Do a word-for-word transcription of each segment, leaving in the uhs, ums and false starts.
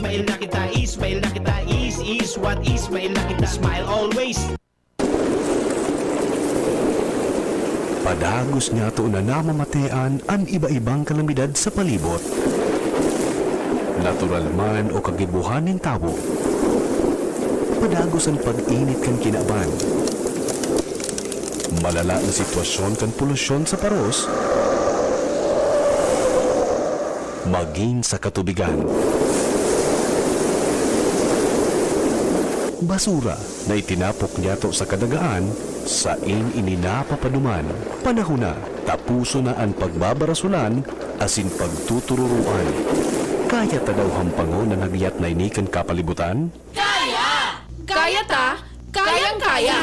Ismail na kita, Ismail na kita, is, is, what, Ismail na kita, smile always. Padagos niyato na namamatean an iba-ibang kalamidad sa palibot. Natural man o kagibohan nin tawo, padagos an pag-init kan kinaban. Malala na sitwasyon kan polusyon sa paros, magin sa katubigan. Basura na itinapok niyato sa kadagaan, sain ini napapaduman. Panahon na, tapuson na an pagbabarasolan asin pagtutururoan. Kaya ta daw hampangon an hagyat na ini kan kapalibutan? Kaya! Kaya ta! Kayang-kaya!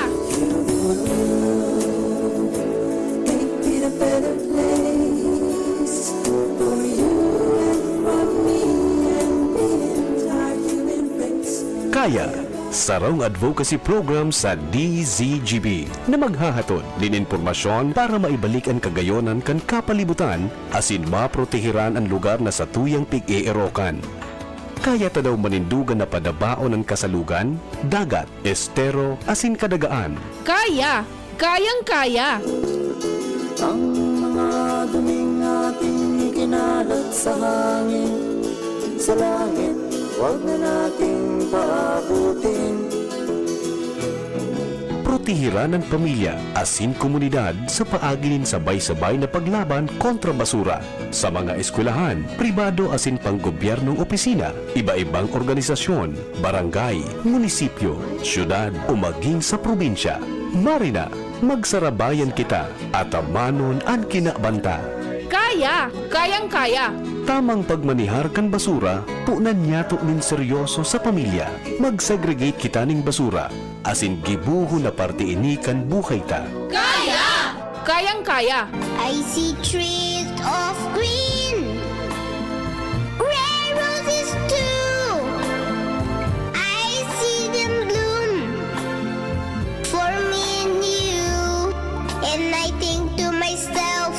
Kaya, sarong advocacy program sa D Z G B na maghahatod nin impormasyon para maibalik an kagayonan kan kapalibutan asin maproteheran an lugar na satuyang pig-eerokan. Kaya ta daw manindogan na padabaon an kasalugan, dagat, estero, asin kadagaan. Kaya! Kayang-kaya! Ang mga duming ating ikinalat sa hangin, sa langit, wag na nating paabutin. Proteheran an pamilya asin komunidad sa paagi nin sabay-sabay na paglaban kontra basura. Sa mga eskwelahan, pribado asin panggobyernong opisina, iba-ibang organisasyon, barangay, munisipyo, syudad o magin sa probinsya. Marina, magsarabayan kita, atamanon an kinabanta. Kaya! Kayang-kaya! Tamang pagmanehar kan basura, punan niyato nin seryoso sa pamilya. Mag-segregate kita ning basura, asin gibohon na parte ini kan buhay ta. Kaya! Kayang-kaya! I see trees of green, red roses too. I see them bloom for me and you. And I think to myself,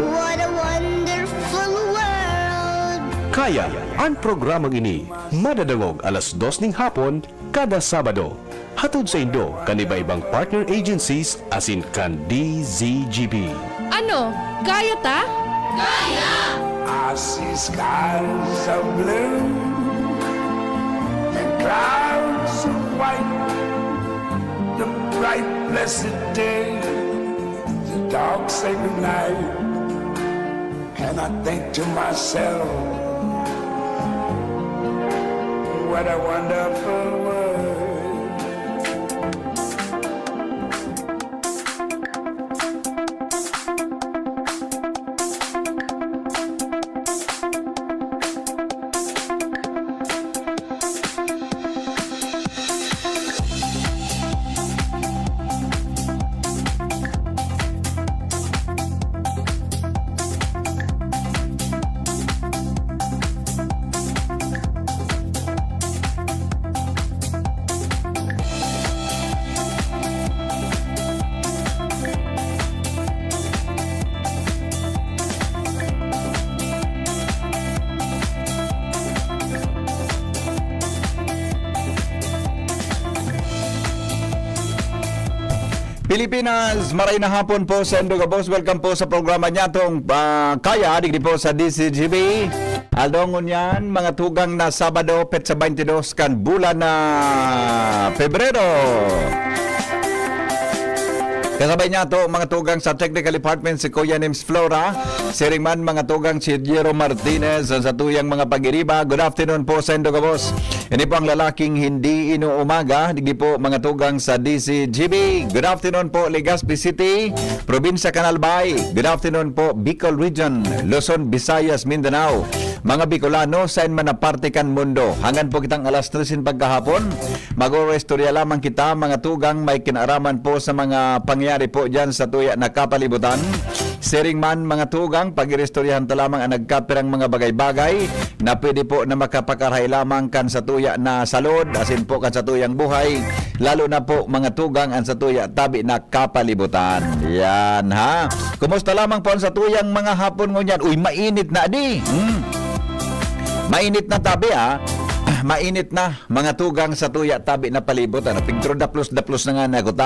what a wonderful world. Kaya, an programang ini madadangog alas dos ning hapon kada Sabado. Hatod saindo kan iba-ibang partner agencies asin kan D Z G B. Ano? Kaya ta? Kaya! I see skies of blue and clouds of white, the bright blessed day, the dark sacred night. And I think to myself, what a wonderful world. Pilipinas, maray na hapon po sa indo gabos. Welcome po sa programa niyatong, ah, Kaya, digdi po sa D Z G B. Aldaw ngunyan, mga tugang na Sabado, petsa twenty-dos kan bulan na Pebrero. Kasabay niyato, mga tugang sa Technical Department, si Kuya Nims Flora. Siring man, mga tugang, si Jero Martinez, sa tuyang mga pag-iriba. Good afternoon po sa indo gabos. Ini po ang lalaking hindi inuumaga, digdi po mga tugang sa D Z G B. Good afternoon po, Legazpi City, Probinsya kan Albay. Good afternoon po, Bicol Region, Luzon, Visayas, Mindanao. Mga Bicolano, sain man na parte kan mundo. Hanggan po kitang alas tres nin pagkahapon, mag-oristorya lamang kita, mga tugang, may kinaaraman po sa mga pangyayari po diyan sa tuya na kapalibutan. Siring man, mga tugang, pag-iristoryahan ta lamang ang nagkapirang mga bagay-bagay na pwede po na makapakarahay lamang kan satuya na salud, asin po kan satuyang buhay, lalo na po, mga tugang, ang satuya tabi na kapalibutan. Yan, ha? Kumusta lamang po ang satuyang mga hapon ngunyan? Uy, mainit na di. Hmm. Mainit na tabi, ah. Mainit na, mga tugang sa tuya tabi na palibot, ano. Pigtro daplos-daplos na nga na kuta.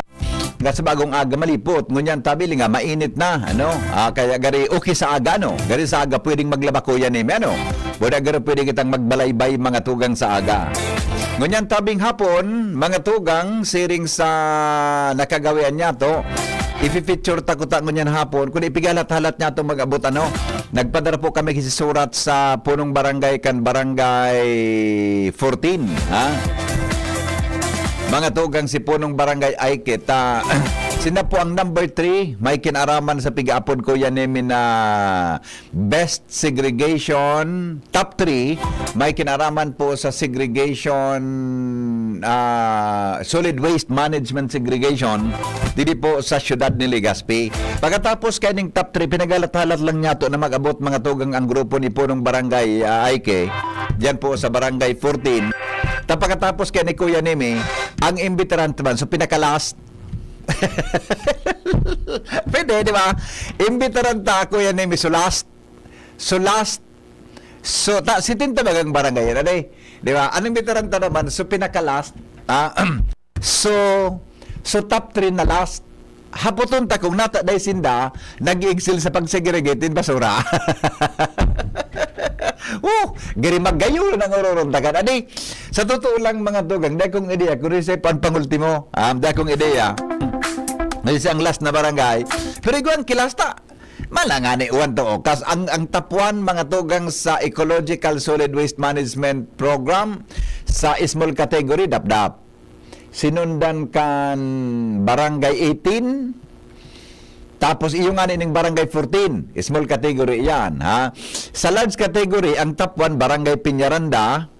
Nga sa bagong aga malipot, ngunyan tabi nga mainit na, ano. Ah, kaya gari okay sa aga, no. Gari sa aga pwedeng maglaba, Kuya Neme, ano. Wala gari pwede kitang magbalaybay, mga tugang sa aga. Ngunyan tabing hapon, mga tugang, siring sa nakagawian niya to, ipi-feature ta kuta ngunyan hapon, kundi ipigalat-halat niya to mag-abot, ano. Nagpadara po kami kisisurat sa punong barangay kan Barangay fourteen, ha? Mga tugang si punong barangay Aike, ta, sina po ang number three, may kinaraman sa pigaapod, Kuya Neme, na best segregation, top three, may kinaraman po sa segregation, ah, solid waste management segregation, didi po sa siyudad ni Legazpi. Pagkatapos kaining top three, pinagalat-halat lang niya to na mag-abot, mga tugang, ang grupo ni punong barangay, ah, Aike, diyan po sa barangay fourteen. Ta pagkatapos kay ni Kuya Neme, ang imbitaran man, so pinaka-last. Pwede, di ba? Imbitaran ta, Kuya Neme, so last. So last. So, ta, setenta bagang barangay yan, ano eh? Di ba? Ang imbitaran ta naman, so pinaka-last. Ah, so, so top three na last. Hapoton ta kung nata dai sinda nag-i-excel sa pag-segregate nin basura. Oh, giri magayon ang ururon ta kan. Adi, sa totoo lang, mga tugang, dai kong ideya kung isa ang pangultimo. Ah, dai kong ideya. Isa ang last na barangay. Pero igwa ang kilasta. Malangani, uwan to, oh. Kas-, ang, ang top one, mga tugang, sa Ecological Solid Waste Management Program sa small category, Dapdap. Sinundan kan Barangay eighteen, tapos iyo nga ning Barangay fourteen, small category yan, ha? Sa large category, ang top one, Barangay Peñaranda,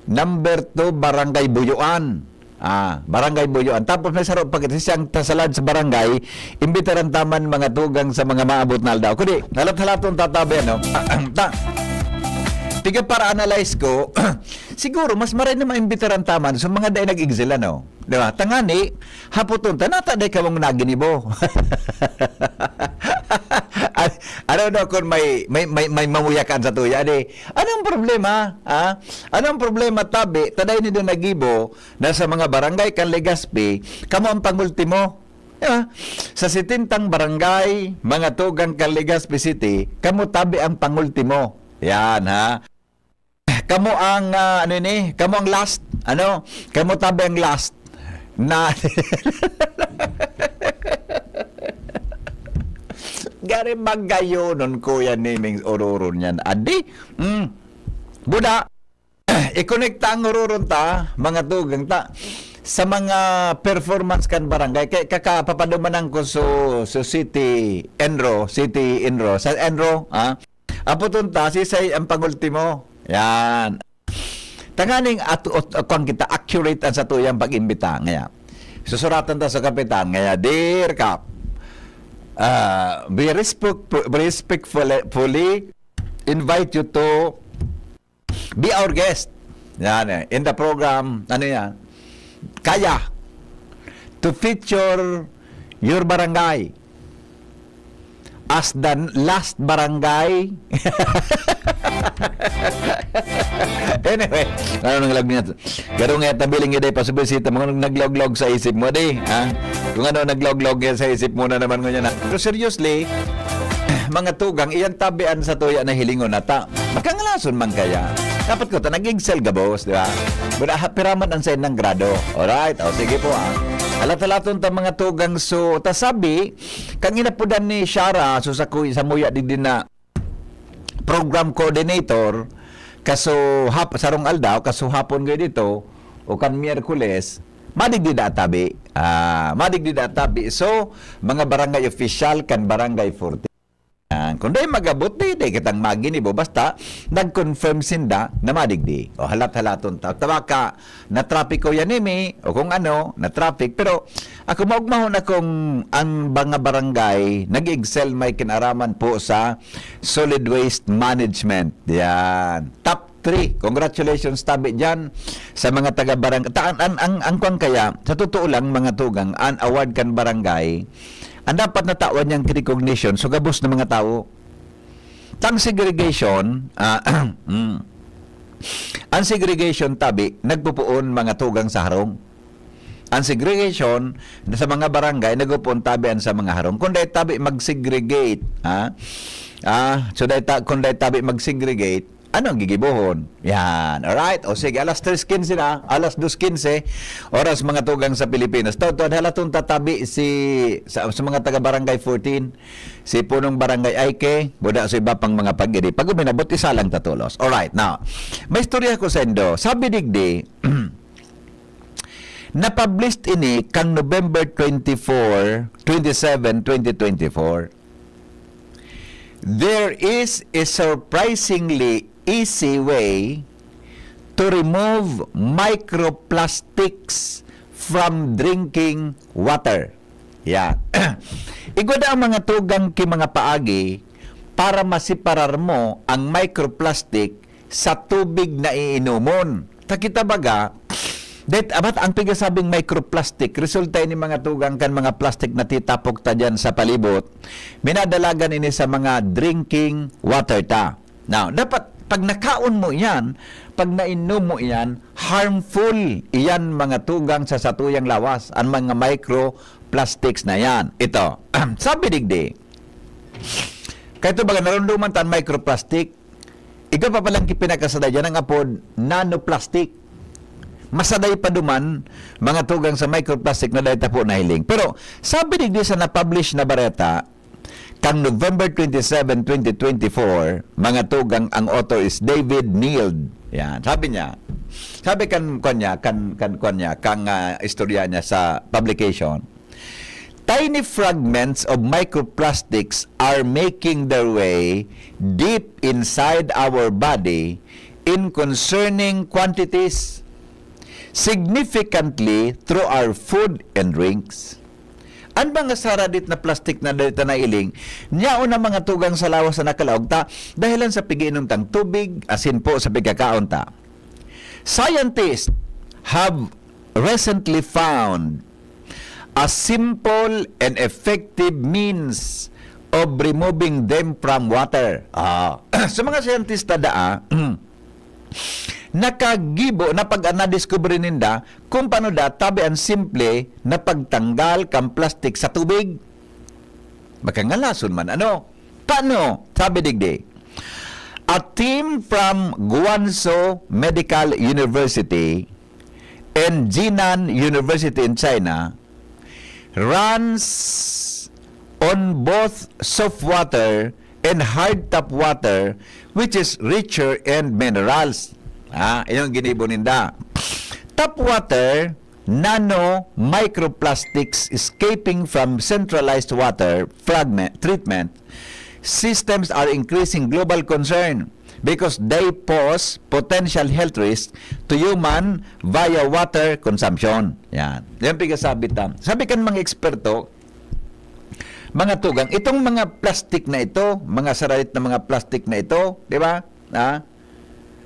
number two, Barangay Buyoan. Ah, Barangay Buyoan. Tapos may saro pa kita, siyang ta-, sa large barangay, imbitaran ta man, mga tugang, sa mga maabot na aldaw. Kundi, halat-halaton tatabi, ano? Ta-, tiga para analyze ko, siguro, mas maray na maimbitaran ta man sa mga dai nag-exile, ano? Di ba? Tangani, hapoton ta, nata dai kamong naginibo. Ano daw kung may, may, may, may mamuyakan sa tuya, di? Anong problema? Ha? Anong problema, tabi? Ta dai nindo nagibo na sa mga barangay kan Legazpi, kamo ang pangultimo. Di ba? Sa setentang barangay, mga tugang kan Legazpi City, kamo tabi ang pangultimo. Yan, ha? Kamo ang, ah, ano ini? Kamo ang last. Ano? Kamo tabi ang last. Na, gari magayonon, Kuya Nemeng, ururon yan. Adi? Mm. Buda, ikonekta ang ururon ta, mga tugang ta, sa mga performance kan barangay. Kay kakapapadumanan ko so, so City Enro, City Enro. Sa Enro, ah, apoton ta, sisay ang pangultimo. Yan. Tanganing at, at, at kwan kita, accurate ang satuyang pag-imbita. Ngaya, susuratan ta sa kapitan. Ngaya, "Dear Kap, ah, we respect-, respectfully invite you to be our guest." Yan eh. In the program, ano yan? Kaya, to feature your barangay as the last barangay. Anyway, ano nang lag niya? Garo nga tabiling iday pasubisita, mga naglaglog sa isip mo, di? Ha? Kung ano naglaglog sa isip mo na naman ngunyan, ha? Pero seriously, mga tugang, iyan tabian sa tuya na hilingon na ta. Makangalason man kaya. Dapat ko ta nag-excel gabos, di ba? Pero ah, piraman ang sa inang grado. Alright, o sige po, ah. Halat-halaton ta, mga tugang, so, ta sabi, kang inapudan ni Shara, so sa kuy-, sa muya digdi na program coordinator, kaso hap-, sarong aldaw, kaso hapon gay dito, o kan Miyerkules, madigdi da tabi. Ah, madigdi da tabi. So, mga barangay official kan Barangay fourteen. Yan. Kung dai magabot, di, di kitang maginibo. Basta, nag-confirm sinda na madigdi. O halat-halaton ta. Tabaka, na-traffic, Kuya Nemi, o kung ano, na-traffic. Pero, ako maugmahon akong ang mga barangay, nag-excel may kinaraman po sa solid waste management. Yan. Top three. Congratulations, tabi dyan sa mga taga-barangay. Ta-, ang, ang, ang, ang kwan kaya, sa totoo lang, mga tugang, an award kan barangay, ang dapat natawan niyang recognition, so gabos na mga tao. Tang segregation, ah, mm, Ang segregation tabi nagpupuon mga tugang sa harong. Ang segregation sa mga barangay nagpupuon tabi an sa mga harong. Kung dai tabi mag-segregate, ha? Ah, so dai ta, kung dai tabi mag-segregate, ano ang gigibohon? Yan. Alright? O sige, alas tres quince na, alas dos quince, oras mga tugang sa Pilipinas. Taud-taud, halaton ta tabi si, sa, sa mga taga Barangay fourteen, si Punong Barangay Aike, buda sa iba pang mga pag-iri. Pag uminabot, isa lang tatulos. Alright, now, may istorya ko sa indo. Sabi digdi, na-published ini kang November twenty-four, twenty-seven, twenty twenty-four. There is a surprisingly easy way to remove microplastics from drinking water. Yan. Igwa daa mga tugang ki mga paagi para maseparar mo ang microplastic sa tubig na iinomon. Ta kita baga, det abat ang pigasabing microplastic, resulta ini mga tugang kan mga plastic na titapok ta diyan sa palibot, minadalagan ini sa mga drinking water ta. Now, dapat pag nakaon mo iyan, pag nainom mo iyan, harmful iyan mga tugang sa satuyang lawas, ang mga microplastics na yan. Ito, sabi digdi, kaya ito baga, narunduman ta ang microplastic, igwa pa palang kipinakasaday dyan ang apod nanoplastic. Masaday pa duman, mga tugang sa microplastic na dahil tapo na hiling. Pero, sabi digdi sa na-publish na bareta, kang November twenty-seven, twenty twenty-four, mga tugang, ang author is David Neild. Yan, sabi niya, sabi kan, kan niya, kan, kan, kan niya, kang ah, istorya niya sa publication, tiny fragments of microplastics are making their way deep inside our body in concerning quantities, significantly through our food and drinks. An mga saradit na plastik na dali ta nailing, nyaon na mga tugang sa lawas na nakalaog ta, dahilan sa pag-iinom tang tubig, asin po sa pagkakaon ta. Scientists have recently found a simple and effective means of removing them from water. Ah, sa mga siyentista daa, nakagibo na pag nadiskubre ninda kung paano da tabi ang simple na pagtanggal kan plastik sa tubig. Makangalason man, ano? Paano? Sabi digdi, a team from Guangzhou Medical University and Jinan University in China runs on both soft water and hard tap water, which is richer in minerals. Ah, iyon ginibo ninda. Tap water, nano microplastics escaping from centralized water fragment treatment systems are increasing global concern because they pose potential health risk to human via water consumption. Yan. Yan pigasabi ta. Sabi kan mga eksperto, mga tugang, itong mga plastik na ito, mga saralit na mga plastik na ito, di ba? Ha?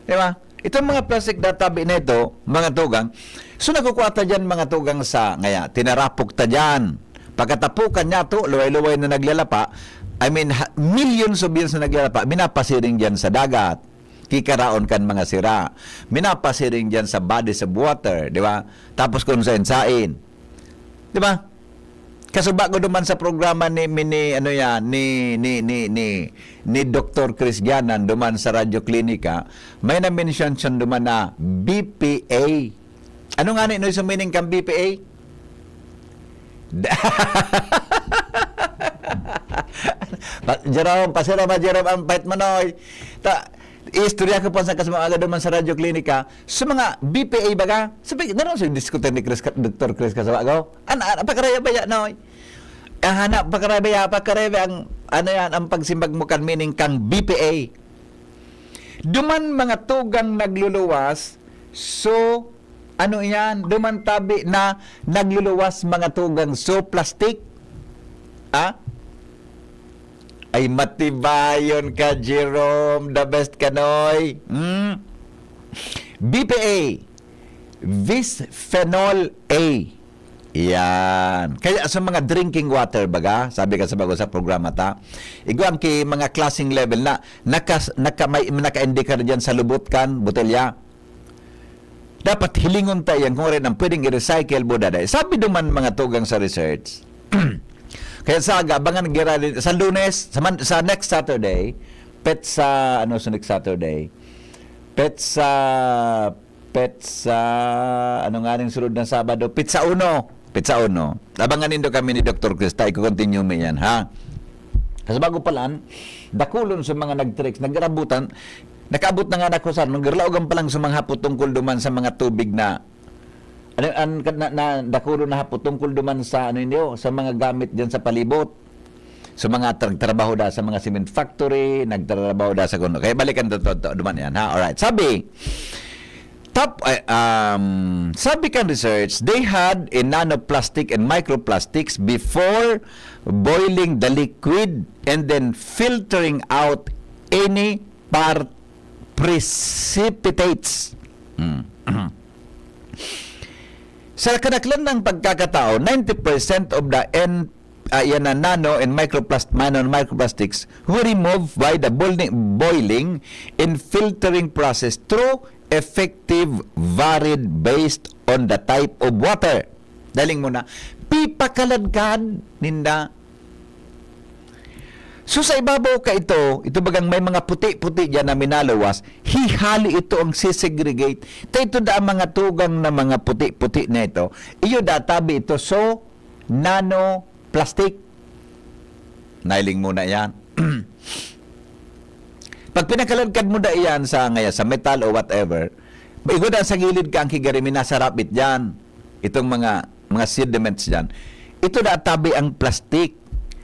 Di ba? Itong mga plastik na tabi na ito, mga tugang, so nagkukuha ta dyan, mga tugang, sa, ngaya, tinarapok ta dyan. Pagkatapukan niya to, luway-luway na naglalapa, I mean, ha, millions of years na naglalapa, minapasiring dyan sa dagat. Kikaraon kan mga sira. Minapasiring dyan sa bodies of water, di ba? Tapos kung sain-sain. Di ba? Kasuba ko duman sa programa ni, ni, ni, ano yan, ni, ni, ni, ni, ni Doktor Chris Gianan duman sa Radyo Klinika, may na-mention siya duman na B P A. Ano nga ni, no, sa meaning kan B P A? Pa, Jerome, pasira ba, Jerome, ang pait mo, noy? Ta, istorya ko po sa kasama agad naman sa Radyo Klinika, sa mga B P A baga, sabi, naroon sa diskutin ni Chris, Doktor Chris Kasabagaw? Ana, ana, pakaraya ba yan, noy? Ah, ana, pakaraya ba yan? Pakaraya ba ang, ano yan, ang pagsimbag mo kan meaning kang B P A? Duman mga tugang nagluluwas, so, ano yan? Duman tabi na nagluluwas mga tugang, so, plastic? Ah? Ay, matibayon ka, Jerome. The best ka, noy. Hmm? B P A, bisphenol A. Yan. Kaya sa mga drinking water, baga, sabi ka sa bago sa programa ta, igwang ki mga klaseng level na nakas, naka, may, naka-indikar dyan sa lubot kan botelya. Dapat hilingon ta yan kung rin ang pwedeng i-recycle, buda dai. Sabi duman mga tugang sa research, kaya sa aga, abangan gira rin, sa Lunes, sa, man, sa next Saturday, petsa, ano sa next Saturday? Petsa, petsa, ano nga ning sunod na Sabado? Petsa uno. Petsa uno. Abangan nindo kami ni Doktor Chris. Ta, i-continue mi yan, ha? Kasi bago pa lang, dakulon sa mga nag-tricks, nagrabutan, nakaabot na nga na ko sa, nagralaogan pa lang sa mga hapot tungkol duman sa mga tubig na, ano, an, na, na, dakulon na hapot tungkol duman sa, ano niyo, sa mga gamit dyan sa palibot. Sa mga tra-, trabaho da sa mga cement factory, nagtrabaho da sa kuno. Kaya balikan to, to, to, duman yan, ha? Alright. Sabi, top, eh, um, sabi kan research, they had a nanoplastic and microplastics before boiling the liquid and then filtering out any par-, precipitates. Hmm. Sa kadaklan ng pagkakatao, ninety percent of the N, ah, yan na nano and microplast-, nano and microplastics were removed by the boiling, boiling and filtering process through effective varied based on the type of water. Daling mo na, pipakaladkad ninda. So, sa ibabaw ka ito, ito bagang may mga puti-puti diyan na minaluwas, hihali ito ang sisegregate. Ta ito da ang mga tugang na mga puti-puti na ito. Iyo da tabi ito, so, nanoplastic. Nailing muna yan. Pag pinakaladkad mo da iyan sa, ngaya, sa metal o whatever, igod ang sa gilid ka ang kigari, minasarapit diyan. Itong mga, mga sediments diyan. Ito da tabi ang plastic.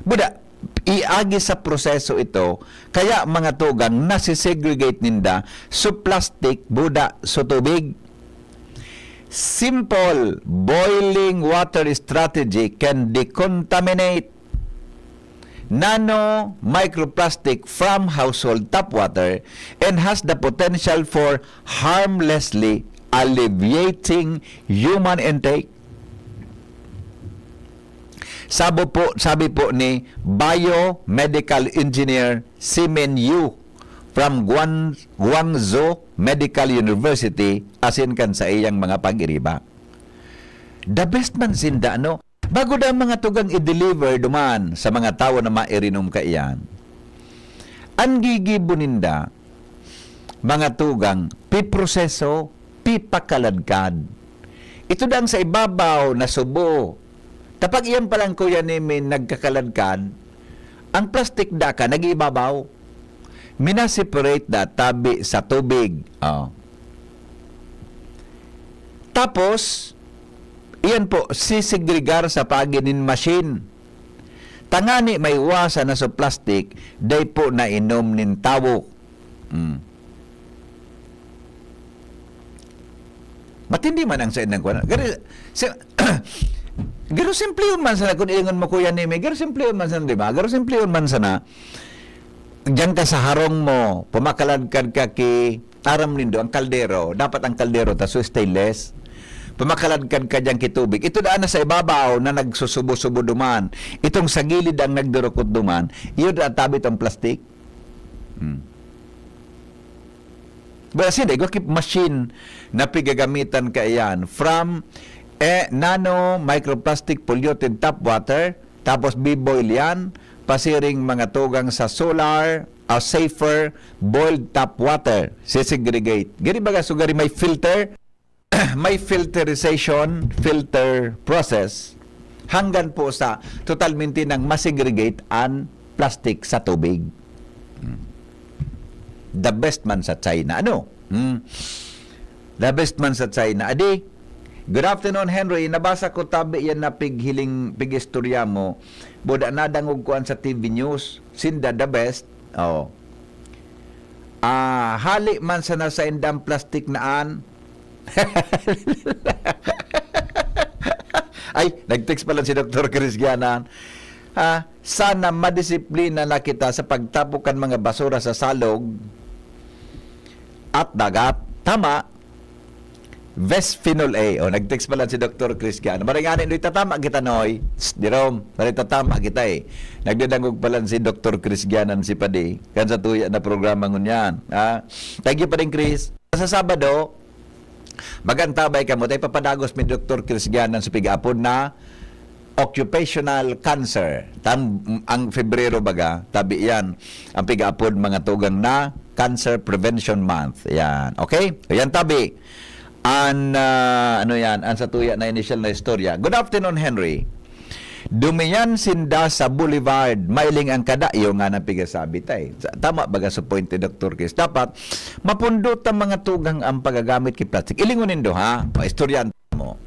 Buda, iagi sa proseso ito, kaya mga tugang nasisegregate ninda, so plastic, buda, so tubig. Simple boiling water strategy can decontaminate nano microplastic from household tap water and has the potential for harmlessly alleviating human intake. Sabo po, sabi po ni biomedical engineer Simin Yu from Guan-, Guangzhou Medical University, asin kan sa iyang mga pag-iriba. The best man sinda, ano? Bago da mga tugang i-deliver duman sa mga tawo na mairinom kaiyan, an gigibo ninda, mga tugang, piproseso, pipakaladkad. Ito dang sa ibabaw na subo. Tapag iyan palang, Kuya Nemi, nagkakaladkad, ang plastik da ka, nag-iibabaw. Mina-separate da tabi sa tubig. Oh. Tapos, iyan po, sisegregar sa paagi nin machine. Tangani maiwasan na sa plastik, dai po nainom nin tawo. Mm. Matindi man ang saindang kuwan. Garo, si-, garo simplihon man sana, kung ilingon mo, Kuya Nemi, garo simplihon man sana, di ba? Garo simplihon man sana, diyan ka sa harong mo, pumakaladkad ka ki, aram nindo, ang kaldero, dapat ang kaldero, ta, so stainless. Pumakaladkad ka diyan ki tubig. Ito daan na sa ibabaw na nagsusubo-subo duman. Itong sa gilid ang nagdurukot duman, iyo daan tabi itong plastic. Hmm. Well, sila, igwa ki machine na pigagamitan kaiyan from, eh, nano microplastic polluted tap water, tapos biboil yan, pasiring mga tugang sa solar, a safer, boiled tap water, sisegregate. Gani baga, so gari may filter, may filterization, filter process, hanggang po sa totalmente nang masegregate an plastic sa tubig. Hmm. The best man sa China. Ano? Hmm. The best man sa China. Adi, good afternoon, Henry. Nabasa ko tabi yan na pighiling, pig-istorya mo. Buda nadangog ko an sa T V News. Sinda the best. Oh. Ah, hali man sana sa indang plastic na an. Ay, nag-text pala si Doktor Chris Gianan. Ah, sana madisiplina na kita sa pagtapok kan mga basura sa salog at dagat. Tama. Bisphenol A. O, nag-text pala si Doktor Chris Gianan. Maray ngani, Noy, tatama kita, Noy. Psst, Jerome, maray tatama kita eh. Nagdadangog pala si Doktor Chris Gianan, si Padi. Kan sa tuya na programa ngunyan. Ha? Thank you pa rin, Chris. Sa Sabado, mag-antabay kamo, tayo papadagos mi Doktor Chris Gianan sa pig-apod na occupational cancer. Tam, ang Febrero baga, tabi yan. Ang pig-apod mga tugang na Cancer Prevention Month. Yan. Okay? O yan, tabi. An, ah, ano yan? An sa tuya na initial na istorya. Good afternoon, Henry. Dumiyan sinda sa Boulevard. Mailing ang kadayo nga nang pigasabi tay. Sa, tama baga sa point ni Doktor Chris. Dapat, mapundot ang mga tugang ang pagagamit ki plastic. Ilingon nindo, ha? Paistoryahan mo.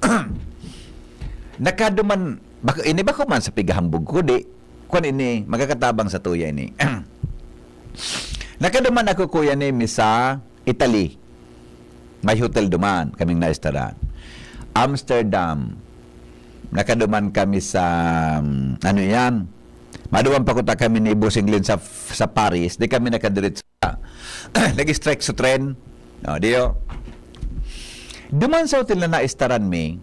Nakaduman, bako, ini bako man sa pigahambog ko, di? Kwan ini, magkakatabang sa tuya ini. Nakaduman ako, Kuya Nemi, sa Italy. May hotel duman, kaming naistaran. Amsterdam. Nakaduman kami sa, um, ano yan? Maduman pa kuta kami ni Bossing Lin sa, sa Paris. Di kami nakadiretso. Nag-strike sa tren. O, di o. Duman sa hotel na naistaran mi,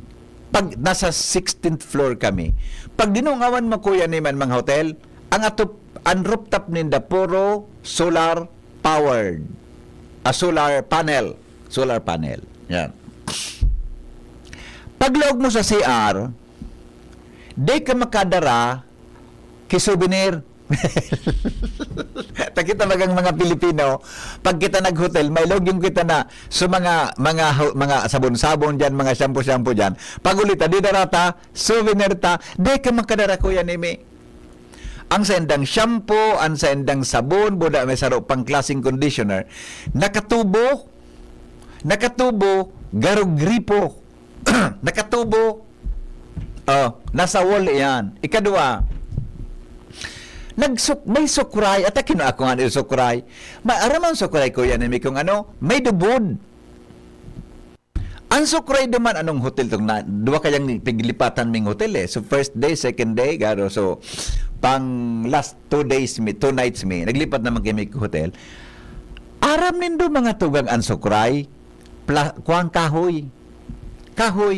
pag nasa sixteenth floor kami, pag dinungawan mo, Kuya Nemi, an mga hotel, ang atop, ang rooftop ninda puro solar powered. A solar panel. Solar panel. Yan. Paglaog mo sa C R, di ka makadara ki souvenir. Ta kita bagang mga Pilipino, pag kita nag-hotel, may login kita na sa mga, mga ho-, mga sabon-sabon diyan, mga shampoo-shampoo diyan. Pag uli ta, di dara ta, souvenir ta, di ka makadara, Kuya Nemi. Ang saindang shampoo, ang saindang sabon, buda may saro pang klaseng conditioner, nakatubo, nakatubo, garog gripo, nakatubo, oh, nasa wall iyan. Ikadua, nagsuk-, may sukray, at akin ako nga ni sukray. May araman sukray, Kuya Nemi, kung ano, may dubod. Ang sukray duman, anong hotel tong na, duwa kayang piglipatan ming hotel eh. So first day, second day, garo. So pang last two days mi, two nights mi, naglipat naman kami ki hotel. Aram nindo mga tugang an sukray, pla-, kuwang kahoy. Kahoy.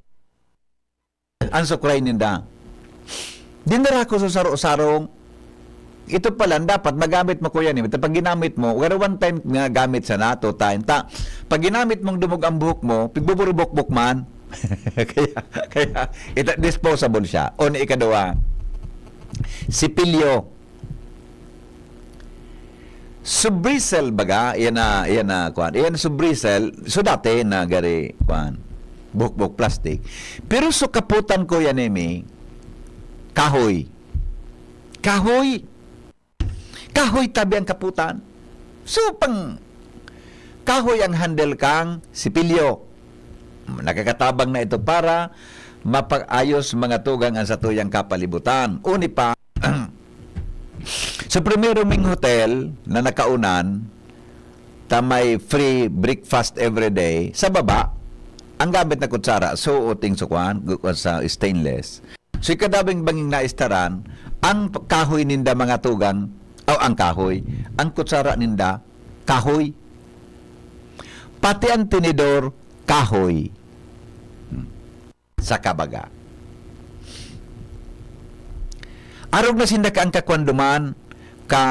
Ang sukray ninda. Dinara ko sa saro-sarong. Ito pala, dapat magamit mo, Kuya Nemi. Pag ginamit mo, pero one time nga gamit sana, two time. Ta, pag ginamit mong dumog ang buhok mo, pigbuburubok-bok man. Kaya, kaya, ito, disposable siya. O ni ikaduwa, sipilyo. Subrisel baga, yan na, yan na, kuwan. Yan subrisel. So, dati na gari, kuwan, buhok-buhok plastic. Pero so kaputan, Kuya Nemi, kahoy. Kahoy. Kahoy tabi ang kaputan. So, pang kahoy ang handle kang sipilyo. Nakakatabang na ito para mapaayos mga tugang ang satuyang kapalibutan. Uni pa, sa primero ming hotel na nakaunan, ta may free breakfast every day, sa baba, ang gamit na kutsara, so, uting sukwan, gu-, sa stainless. So, ikadabing banging naistaran, ang kahoy ninda mga tugang, o ang kahoy, ang kutsara ninda, kahoy. Pati ang tinidor, kahoy. Hmm. Sa kabaga. Arog na sinda ka ang kakwan duman, ka,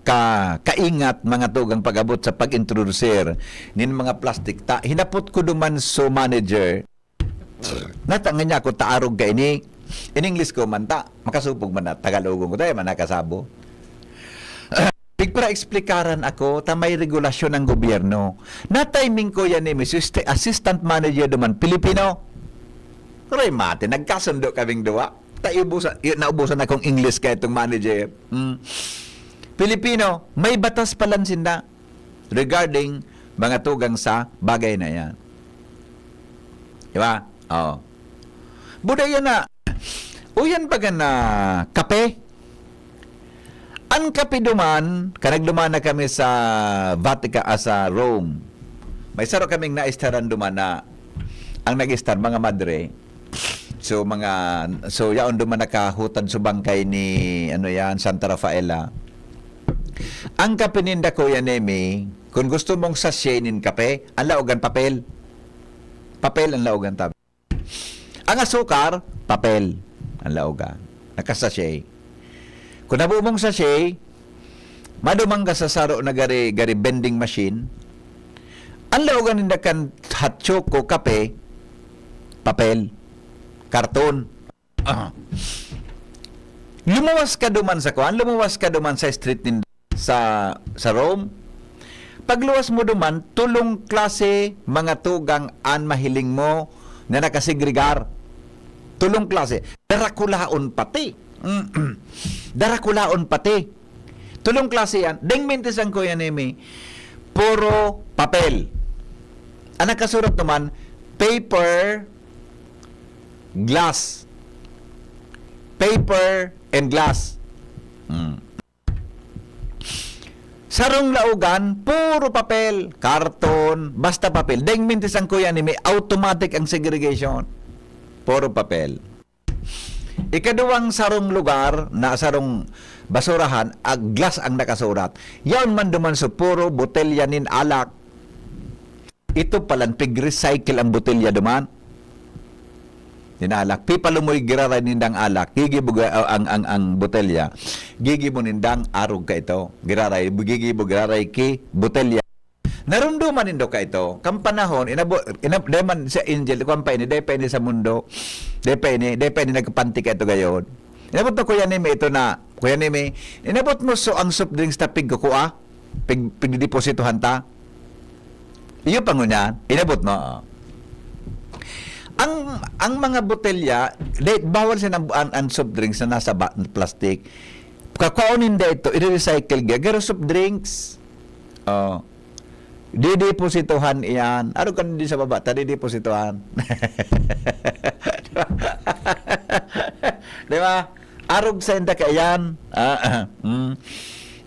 ka, kaingat mga tugang pag-abot sa pag-introdusir nin mga plastic ta. Hinapot ko duman so manager, natangan niya ako, "Taarog ka ini." In English ko man ta, makasupog man na, Tagalogon ko tayo, man nakasabo. Pigpara-explikaran ako, ta may regulasyon ang gobyerno. Na-timing ko yan ni Mister St-, assistant manager duman, Pilipino. Remate, nagkasundo kaming duwa. Ta iubusan, y-, naubusan akong English kaya itong manager. Hmm. Pilipino, may batas palan sinda regarding mga tugang sa bagay na yan. Di ba? Oo. Buda yan na. Uyan baga na kape. Ang kape duman, kanagduman na kami sa Vatican, ah, sa Rome. May saro kaming naistaran duman na ang nag-istar, mga madre. So, mga, so, yaon duman nakahutad sa bangkay ni, ano yan, Santa Rafaela. Ang kape ninda, Kuya Nemi, kung gusto mong sachet nin kape, ang laogan papel. papel ang laogan tabi. Ang asukar, papel ang laogan. Nakasachet. Kung nabubong sachet, madumang ka sa saro na gari, gari vending machine, ang laogan ninda kan hot choco, kape, papel, karton. Ah. Lumuwas ka duman sa kuan, lumuwas ka duman sa street ninda sa, sa Rome. Pagluwas mo duman, tulong klase mga tugang an mahiling mo na nakasegregar. Tulong klase. Darakulaon pati. Darakulaon pati. Tulong klase yan. Deng mintis ang Kuya Nemi, puro papel. Ang nakasurat naman, paper, glass. Paper and glass. Hmm. Sarong laogan, puro papel, karton, basta papel. Deng mintis ang Kuya Nemi, automatic ang segregation. Puro papel. Ikaduwang sarong lugar na sarong basurahan, ag-, glass ang nakasurat. Yaon man duman so puro botelya nin alak. Ito palan, pig-recycle ang botelya duman. Nin alak. Pipalumoy giraray nindang alak. Gigibo ga-, ang, ang, ang botelya. Gigibo nindang arog ka ito. Giraray, gigibo giraray ki botelya. Narumduman nindo ka ito, kan panahon, inabo-, inab-, dai man si Angel, kuwan pa ini, dai pa ini sa mundo, dai pa ini, dai pa ini nagkapanti ka ito gayon. Inabot na Kuya Nemi ito na, Kuya Nemi, inabot mo so ang soft drinks na pigkukua, pig-, pigdidepositohan ta? Iyo pa ngunyan, inabot mo, oh. Ang, ang mga botelya, dai, bawal siya ng, ang, ang soft drinks na nasa ba-, plastic. Kakwaon ninda ito, i-recycle niya, garo soft drinks. Oh. Didepositohan iyan. Ano ka di sa baba? Ta didepositohan. Di ba? Arog sa inda kaiyan. Ah, mm.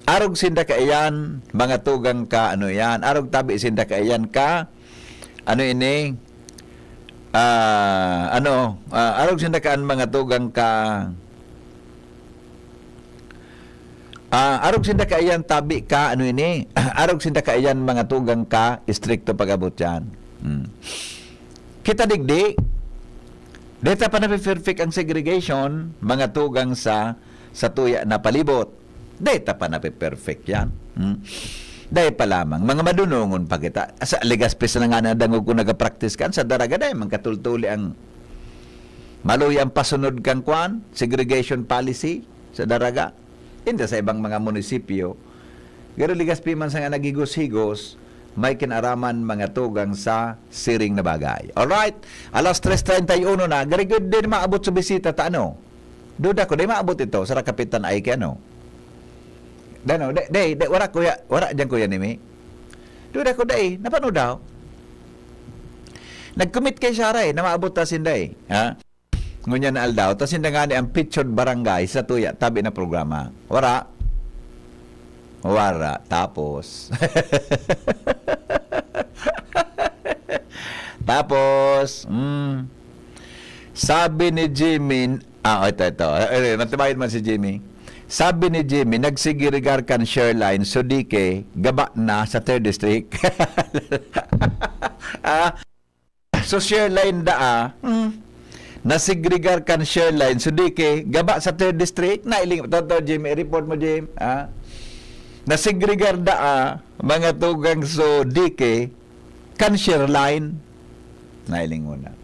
Arog sinda kaiyan, mga tugang ka, ano yan. Arog tabi sinda kaiyan ka, ano ini? Ah, ano, ah, arog sinda ka an mga tugang ka, ah, arog sinda kaiyan tabi ka, ano ini? Arog sinda kaiyan mga tugang ka, istrikto pag-abot yan. Hmm. Kita digdi, deta pa nape-perfect ang segregation, mga tugang sa, sa tuya na palibot. Deta pa nape-perfect yan. Hmm. Dai pa lamang, mga madunongon pa kita. Sa Legazpi sa nga nadangog ko nagapractice kan, sa Daraga, dai man katultuli ang maluya ang pasunod kan kwan, segregation policy sa Daraga. Inda sa ibang mga munisipyo, garo Legazpi man sa nga naghigos-higos, may kinaraman mga tugang sa siring na bagay. Alright, alas tres treinta y uno na, gari gud din maabot sa bisita ta, ano? Duda ko, di maabot ito sa Kapitan Aike, ano? Dano, di, di, di, wala, kuya, wala dyan, Kuya Nimi. Duda ko, dai, napano daw? Nag-commit kay Sarah eh, na maabot ta sinda eh. Ha? Ngunyan na aldaw, ta sinda nga ni ang pictured barangay sa tuya, tabi na programa. Wala. Wala. Tapos. Tapos, mm, sabi ni Jimmy, ah, ito, ito. Eh, eh, matibayan man si Jimmy. Sabi ni Jimmy, nagsegregar kan Sherline, so di ke, gaba na sa third district. Ah, so Sherline daa, hmm, nasegregar kan Sherline, so di ke, gaba sa third district, nailing, toto, Jimmy, report mo, Jim, ah. Nasegregar daa, mga tugang, so di ke, kan Sherline. Nailing mo na.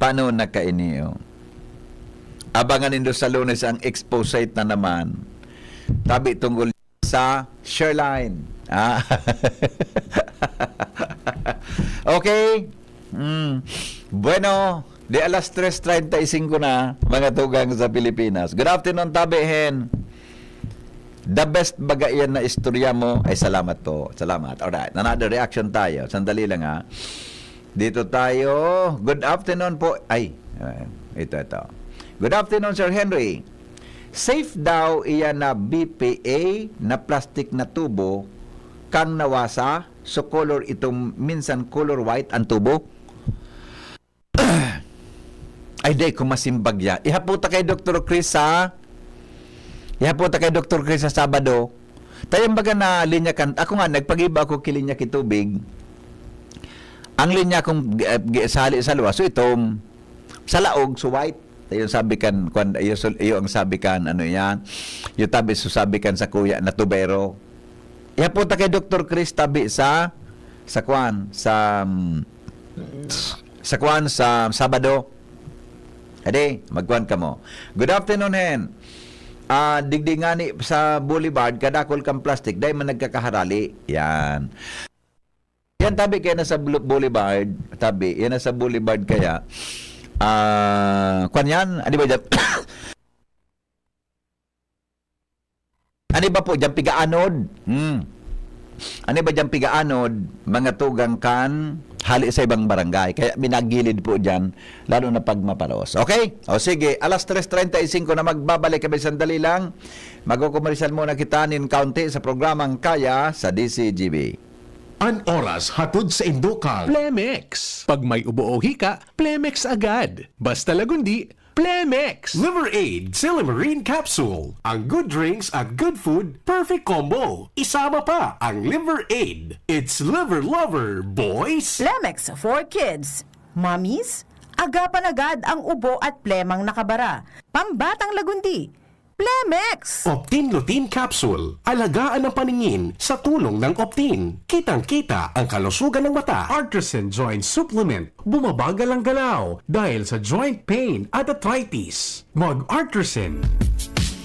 Paano na kaini, oh? Abangan nindo sa Lunes ang exposite na naman. Tabi tungkol sa Sherline. Ah. Okay? Mm. Bueno, di alas tres treinta y cinco na, mga tugang sa Pilipinas. Good afternoon, Tabi Hen. The best baga iyan na istorya mo. Ay, salamat po. Salamat. Alright. Another reaction tayo. Sandali lang, ha. Dito tayo. Good afternoon po. Ay, eh, ito, ito. Good afternoon, Sir Henry. Safe daw iyan na B P A na plastic na tubo kang nawasa, so color itong minsan color white ang tubo? Ay, dai ko masimbag ya. Ihapot ta kay Doktor Chris, ha? Ihapot ta kay Doktor Chris sa Sabado. Tayong baga na linya kan, ako nga, nagpagiba ako ki linya ki tubig. Ang linya kung, eh, gi-, sa hali sa luwas, so itom. Sa laog, so white. Yung sabi kan, kwan, yung sul-, yung ang sabi kan, ano yan, yung tabi, so sabi kan sa kuya na tubero. Ihapon ta kay Doktor Chris tabi sa, sa kwan, sa, mm, sa kwan, sa Sabado. Ade, magkwan kamo. Good afternoon, Hen. Ah, digdi ngani sa Boulevard, kadakol kan plastic, dai man nagkakaharali. Yan. Yan, tabi kaya nasa Bou-, Boulevard, tabi, yan nasa Boulevard kaya. Ah, kwan yan, ano ba dyan? Ano ba po dyan, pigaanod? Hmm. Ano ba dyan, pigaanod? Mga tugang kan, hali sa ibang barangay. Kaya minagilid po dyan, lalo na pag mapalos. Okay? O sige, alas tres treinta y cinco na, magbabalik kami sandali lang. Magkukumersal muna kita nin kaunti sa programang Kaya sa D C G B. An oras hatod sa indo kan Plemex. Pag may ubo o hika, Plemex agad. Basta Lagundi, Plemex! Liver Aid Silimarin Capsule. Ang good drinks at good food, perfect combo. Isama pa ang Liver Aid. It's Liver Lover, boys! Plemex for kids. Mommies, agapan agad ang ubo at plemang nakabara. Pambatang Lagundi, Plemex! Optin Lutein Capsule. Alagaan ang paningin sa tulong ng Optin. Kitang-kita ang kalusugan ng mata. Artisan Joint Supplement. Bumabagal ang galaw dahil sa joint pain at arthritis. Mag-Artisan.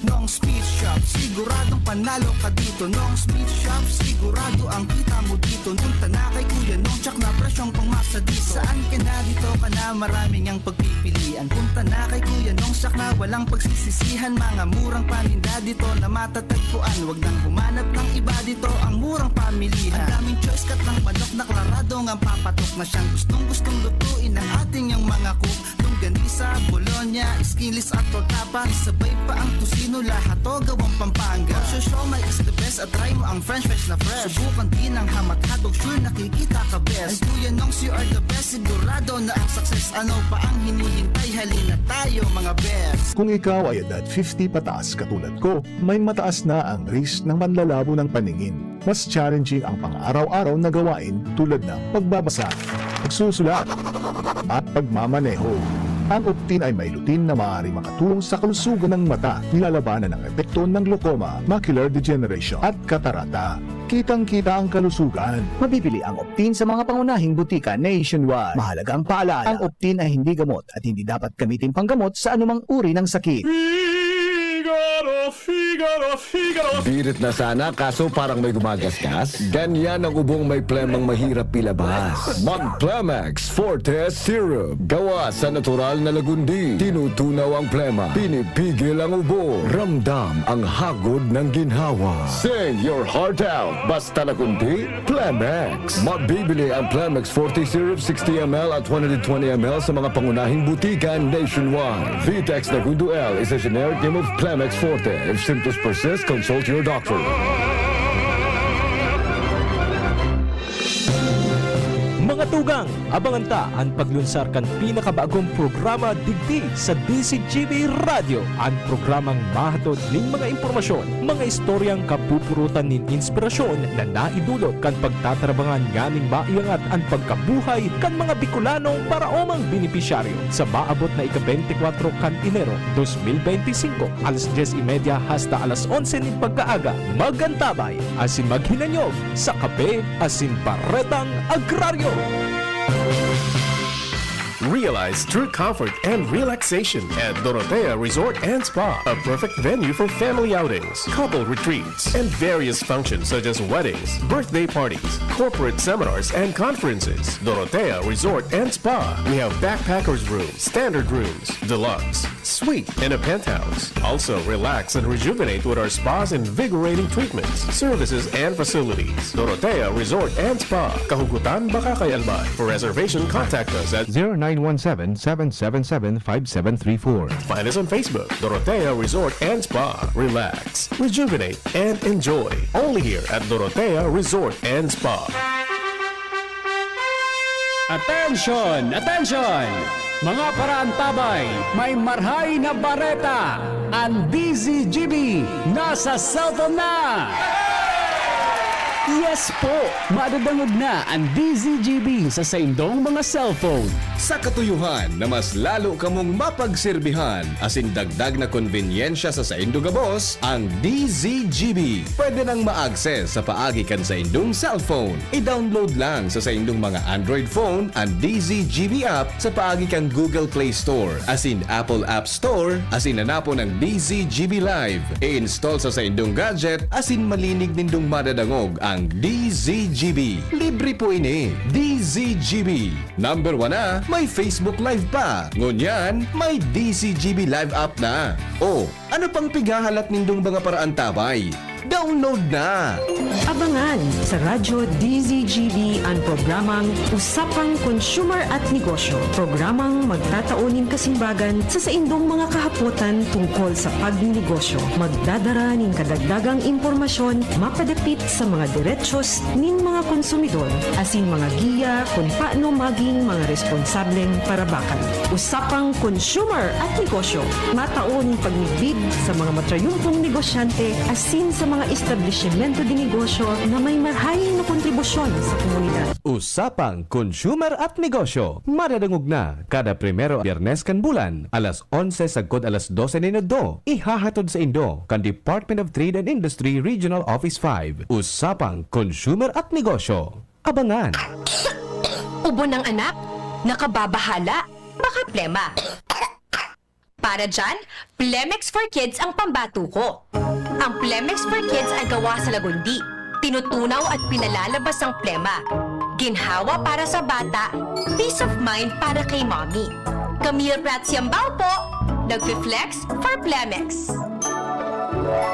Nong Speed Shop, siguradong panalo ka dito. Nong Speed Shop, sigurado ang kita mo dito. Punta na kay Kuya Nong, tsak na presyong pangmasa dito. Saan ka na, dito ka na, maraming ang pagpipilian. Punta na kay Kuya Nong, tsak na walang pagsisisihan. Mga murang paninda dito na matatagpuan. Wag nang humanap ng iba dito, ang murang pamilihan. Ang daming choice, katlang manok na klarado ngang papatok na siyang gustong-gustong lutuin ng ating yang mga cook. Longganisa, bologna, skinless at tortapa. Sabay pa ang tocino, lahat to gawang Pampanga. Pork siomai is the best at try mo ang french fries na fresh. Subukan din ang hamat hotdog, sure nakikita ka best. Ay Kuya Nongs, you are the best, sigurado na ang success. Ano pa ang hinihintay? Halina tayo mga best. Kung ikaw ay edad fifty pataas katulad ko, may mataas na ang risk ng panlalabo ng paningin. Mas challenging ang pang-araw-araw na gawain tulad ng pagbabasa, pagsusulat, at pagmamaneho. Ang Optin ay may lutein na maaaring makatulong sa kalusugan ng mata, nilalabanan ang epekto ng glaucoma, macular degeneration, at katarata. Kitang-kita ang kalusugan. Mabibili ang Optin sa mga pangunahing butika nationwide. Mahalagang paalala, ang Optin ay hindi gamot at hindi dapat gamitin panggamot sa anumang uri ng sakit. Figaro, Figaro, Figaro. Birit na sana, kaso parang may gumagasgas. Ganyan ang ubong may plemang mahirap ilabas. Mag Plemex Forte Syrup. Gawa sa natural na lagundi. Tinutunaw ang plema. Pinipigil ang ubo. Ramdam ang hagod ng ginhawa. Sing your heart out. Basta lagundi, Plemex. Mabibili ang Plemex forty Syrup sixty M L at one hundred twenty M L sa mga pangunahing butika nationwide. Vitex Nagundo L is a generic name of Plemex forty. If symptoms persist, consult your doctor. Mga tugang, abangan ta an paglunsar kan pinakabagong programa digdi sa D C G B Radyo, an programang mahatod nin mga impormasyon, mga istoryang kapupurutan nin inspirasyon na naidulot kan pagtatarabangan nganing maiangat an pagkabuhay kan mga Bicolanong paraomang benepisyaryo. Sa maabot na ika-bente kwatro kan Enero dos mil bente y singko, alas dyes y media hasta alas onse nin pagkaaga, mag-antabay asin maghinanyog sa Kape asin Baretang Agraryo. Realize true comfort and relaxation at Dorotea Resort and Spa, a perfect venue for family outings, couple retreats, and various functions such as weddings, birthday parties, corporate seminars, and conferences. Dorotea Resort and Spa. We have backpackers room, standard rooms, deluxe, suite, and a penthouse. Also, relax and rejuvenate with our spa's invigorating treatments, services, and facilities. Dorotea Resort and Spa, Kahugutan, Bacacay, Albay. For reservation, contact us at zero nine one seven, seven seven seven, five seven three four. Find us on Facebook, Dorotea Resort and Spa. Relax, rejuvenate, and enjoy. Only here at Dorotea Resort and Spa. Attention! Attention! Mga paraantabay, may marhay na bareta! An D Z G B nasa cellphone na! Yes po! Madadangog na an D Z G B sa saindong mga cellphone. Sa katuyohan na mas lalo kamong mapagserbihan asin dagdag na konbenyensya sa saindo gabos, ang D Z G B pwede nang ma-access sa paagi kan saindong cellphone. I-download lang sa saindong mga Android phone an D Z G B app sa paagi kan Google Play Store asin Apple App Store asin hanapon ang D Z G B Live. I-install sa saindong gadget asin malinig nindong madadangog ang D Z G B. Libre po ini. D Z G B. Number one na, may Facebook Live pa. Ngunyan, may D Z G B Live app na. O, ano pang pighahalat nindong mga paraantabay? Download na! Abangan sa Radyo D Z G B an programang Usapang Consumer at Negosyo. Programang magtatao nin kasimbagan sa saindong mga kahapotan tungkol sa pagnenegosyo. Magdadara nin kadagdagang impormasyon mapadapit sa mga derechos nin mga konsumidor asin mga giya kun paano magin mga responsableng parabakan. Usapang Consumer at Negosyo. Matao nin pagmidbid sa mga matrayumpong negosyante asin sa mga establisimento de negosyo na may marhay na kontribusyon sa komunidad. Usapang Consumer at Negosyo. Madadangog na kada primero Biyernes kan bulan, alas onse sagkod alas dose nin udto. Ihahatod saindo kan Department of Trade and Industry Regional Office five. Usapang Consumer at Negosyo. Abangan! Ubo ng anak? Nakababahala? Baka plema? Para dyan, Plemex for Kids ang pambato ko. Ang Plemex for Kids ay gawa sa lagundi. Tinutunaw at pinalalabas ang plema. Ginhawa para sa bata, peace of mind para kay mommy. Camille Prats Yambao po, nagfi-flex for Plemex.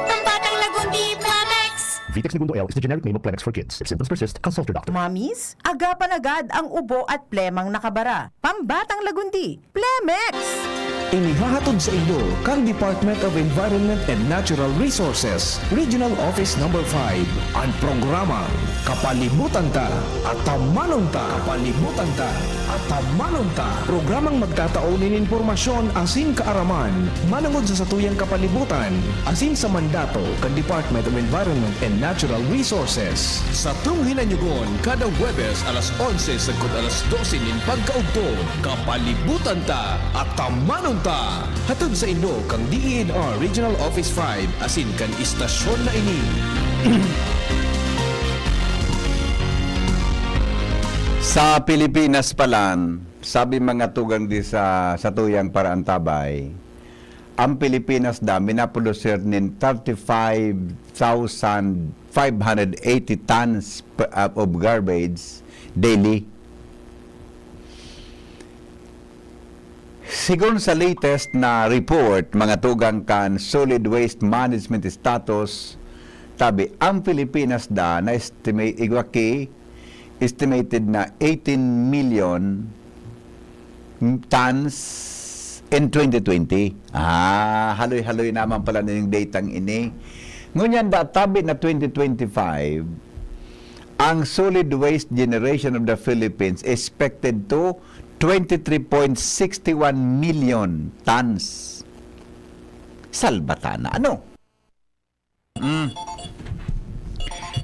Pambatang lagundi, Plemex! Vitex Negundo L is the generic name of Plemex for Kids. If symptoms persist, consult your doctor. Mommies, agapan agad ang ubo at plemang nakabara. Pambatang lagundi, Plemex! Inihahatod saindo kan Department of Environment and Natural Resources, Regional Office Number five, an programang Kapalibutan Ta, Atamanon Ta. Kapalibutan Ta, Atamanon Ta. Programang magtatao nin impormasyon asin kaaraman manongod sa satuyang kapalibutan asin sa mandato kan Department of Environment and Natural Resources. Satong hinanyugon kada Huwebes alas onse sagkod alas dose nin pagkaugto. Kapalibutan Ta, Atamanon Ta! Hatod saindo kan D E N R Regional Office five asin kan istasyon na ini. Sa Pilipinas pa lang, sabi mga tugang di sa, satuyang paraantabay, ang Pilipinas da minaprodusir nin thirty-five thousand five hundred eighty tons per, uh, of garbage daily. Sigon sa latest na report, mga tugang kan solid waste management status, tabi ang Pilipinas da na estimate, igwa ki, estimated na eighteen million tons in twenty twenty. Ah, haloy-haloy naman pala na yung datang ini. Ngunyan da, tabi na twenty twenty-five, ang solid waste generation of the Philippines expected to twenty-three point six one million tons. Salbatana, ano? Mm.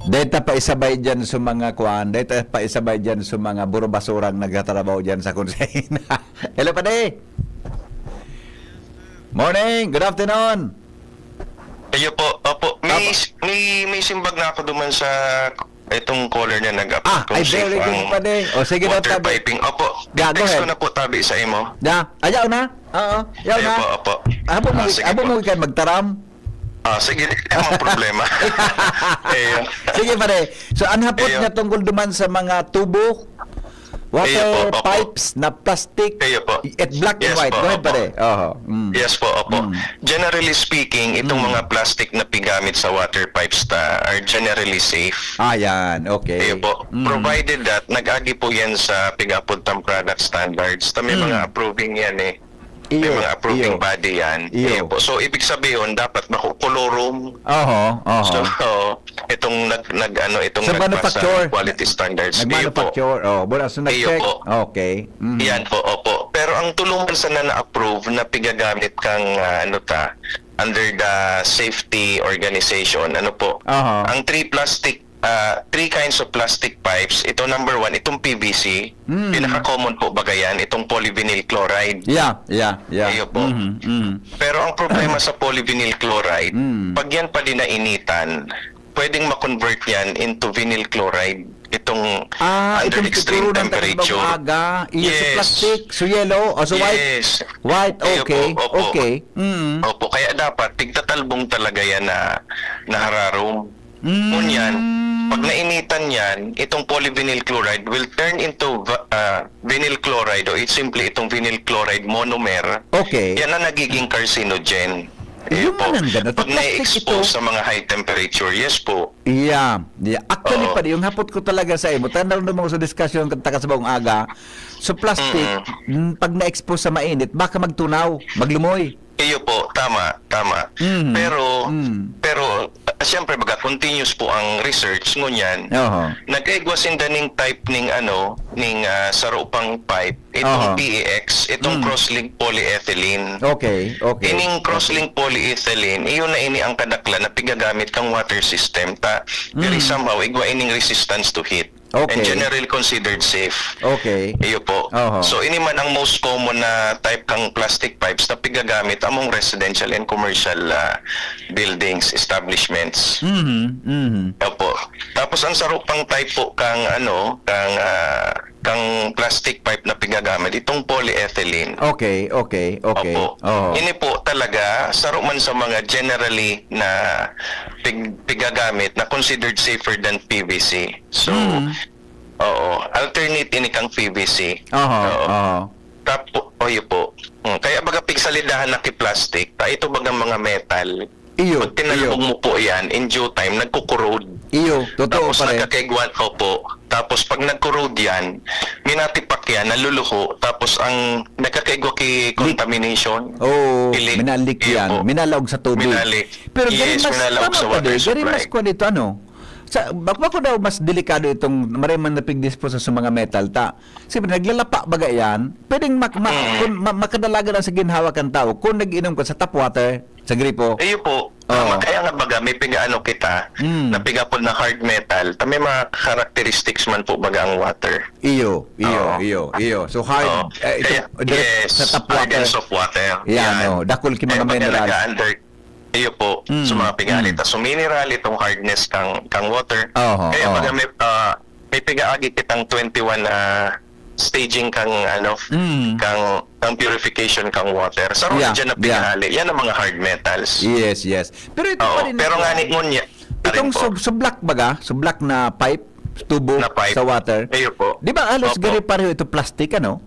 Deta pa isabay dyan sa mga kwan, deta pa isabay dyan sa mga burubasurang nagtatrabaho dyan sa konsehina. Hello, pare! Morning! Good afternoon! Iyo po, opo. May, Opo. may, may simbag na ako duman sa itong caller niya nag-upload Ah, kung ay, safe very good ang pa din. O, sige daw, water tabi. piping. Opo, Yeah, go i-text ko ahead. na po tabi sa imo. Yeah, ayaw na. Oo, ayaw Ayaw na. po, opo. Abo mo, Ah, sige abo po. mo kayo magtaram. Ah, sige, di naman problema. Ayun. Sige, pare. So, ang hapot Ayun. niya tungkol duman sa mga tubo, water Ayun po, opo. pipes na plastic, Ayun po. at black and Yes white. po, Go ahead, opo. pare. Oho. Mm. Yes po, opo. Mm. Generally speaking, itong Mm. mga plastic na pigamit sa water pipes ta are generally safe. Ah, yan. Okay. Ayun po. Mm. Provided that nag-agi po yan sa pig-apod tang product standards. Ta may Mm. mga approving yan eh. May Iyo, mga approving iyo. body yan. Iyo. Iyo po. So, ibig sabihin, dapat makukolorum. Oho, oho. So, itong nag, nag, ano, itong Sa nagpasa manufacture. ng quality standards. Iyo po. Nag-manufacture. Oh, mula sa Iyo nag-check. po. Okay. Mhm. Yan po, opo. Pero ang tuluman sana na-approve na pigagamit kang, ah, ano ta, under the safety organization, ano po, Aha. ang three plastic ah, three kinds of plastic pipes. Ito, number one, itong P V C. Mm. Pinaka-common po baga yan, itong polyvinyl chloride. Yeah, yeah, yeah. Iyo po. Mhm, mhm. Pero ang problema sa polyvinyl chloride, Mm. pag yan pa dinainitan, pwedeng ma-convert yan into vinyl chloride. Itong Ah, under itong extreme siguro ng temperature. Aga. Iyo, sa Yes. plastic, so yellow, o so white. Yes. White, Iyo okay, po, opo. okay. Mm. Opo, kaya dapat tigtatalbong talaga yan na, na hararom. Mm. Ngunyan, pag nainitan yan, itong polyvinyl chloride will turn into va- ah, vinyl chloride o it, simply itong vinyl chloride monomer. Okay. Yan ang nagiging carcinogen. Yung Iyo po. manang ganun, Pag plastic na-expose ito. Sa mga high temperature, yes po. Yeah. yeah. Actually, Oo. Padi, yung hapot ko talaga sa imo, tayo naroon mo sa diskusyon kan takas sa buong aga. So, plastic, Mm-mm. mm, pag na-expose sa mainit, baka magtunaw, maglumoy. Iyo po, tama, tama. Mhm. Pero, Mm. pero, ah, siyempre, baga, continuous po ang research, ngunyan, Oho. nagkaigwa sinda ning type ning, ano, ning ah, saro pang pipe, itong Oho. P E X, itong Mm. cross-linked polyethylene. Okay, okay. Ining cross-linked polyethylene, iyon na ini ang kadaklan na pigagamit kang water system. Ta, very Mm. somehow, igwa ining resistance to heat. Okay. And generally considered safe. Okay. Iyo po. Oho. So, ini man ang most common na type kang plastic pipes na pigagamit among residential and commercial ah, buildings, establishments. Mhm, mhm. Opo. Tapos ang saro pang type po kang ano, kang ah, kang plastic pipe na pigagamit, itong polyethylene. Okay, okay, okay. Opo. Oho. Ini po talaga, saro man sa mga generally na pig, pigagamit na considered safer than P V C. So, Mm. oo, alternate ini kang P V C. Oho, Oo. oho. Tapo, oyo po. Hmm, kaya baga pigsalidahan na ki plastic, ta ito bagang mga metal. Iyo, Pag tinalbog iyo. mo po yan, in due time, nagkukorrode. Iyo, totoo Tapos pa rin. nagkakaigwa, opo. Tapos pag nagkorrode yan, minatipak yan, naluluho. Tapos ang nagkakaigwa ki contamination. Oo, Ilik. minalik Iyo yan. po. Minalaog sa tubig. Minalik. Pero gari Yes, mas, minalaog tama sa pa water din, gari supply. Mas kwan ito, ano? Sa, bako, bako daw mas delikado itong maray man na pigdispose sa mga metal ta. Siyempre, naglalapa baga yan. Pwedeng mak, ma, Mm. kung ma, makadalagan ang sa ginhawa kan tao kung nag-inom ka sa tap water, sa gripo. Iyo po. Oo. Tama, kaya nga baga, may pigaano kita, Mm. na pigapod na hard metal. Ta may mga characteristics man po baga ang water. Iyo, iyo, Oo. iyo, iyo. So hard, Oo. eh, ito, Kaya, direct yes, sa tap hard and water. soft water. Yan, oh, dakul ki mga Kaya baga mineral. nag-under, iyo po, Mm, sa mga pigalit. mm. So mineral, itong hardness kang, kang water. Oho, Kaya oho. baga may, ah, may pigaagi kitang twenty-one na staging kang, ano, Mm. kang, kang purification kang water. Sa Yeah, yeah, dyan na yeah. Pinahali, yan ang mga hard metals. Yes, yes. Pero ito Oo, pa rin pero ito, nga ah. ni ngunya, Itong po. sub, sublak baga, sublak na pipe, tubo Na pipe. Sa water. Iyo po. Di ba halos Opo. Gari pareho ito plastic, ano?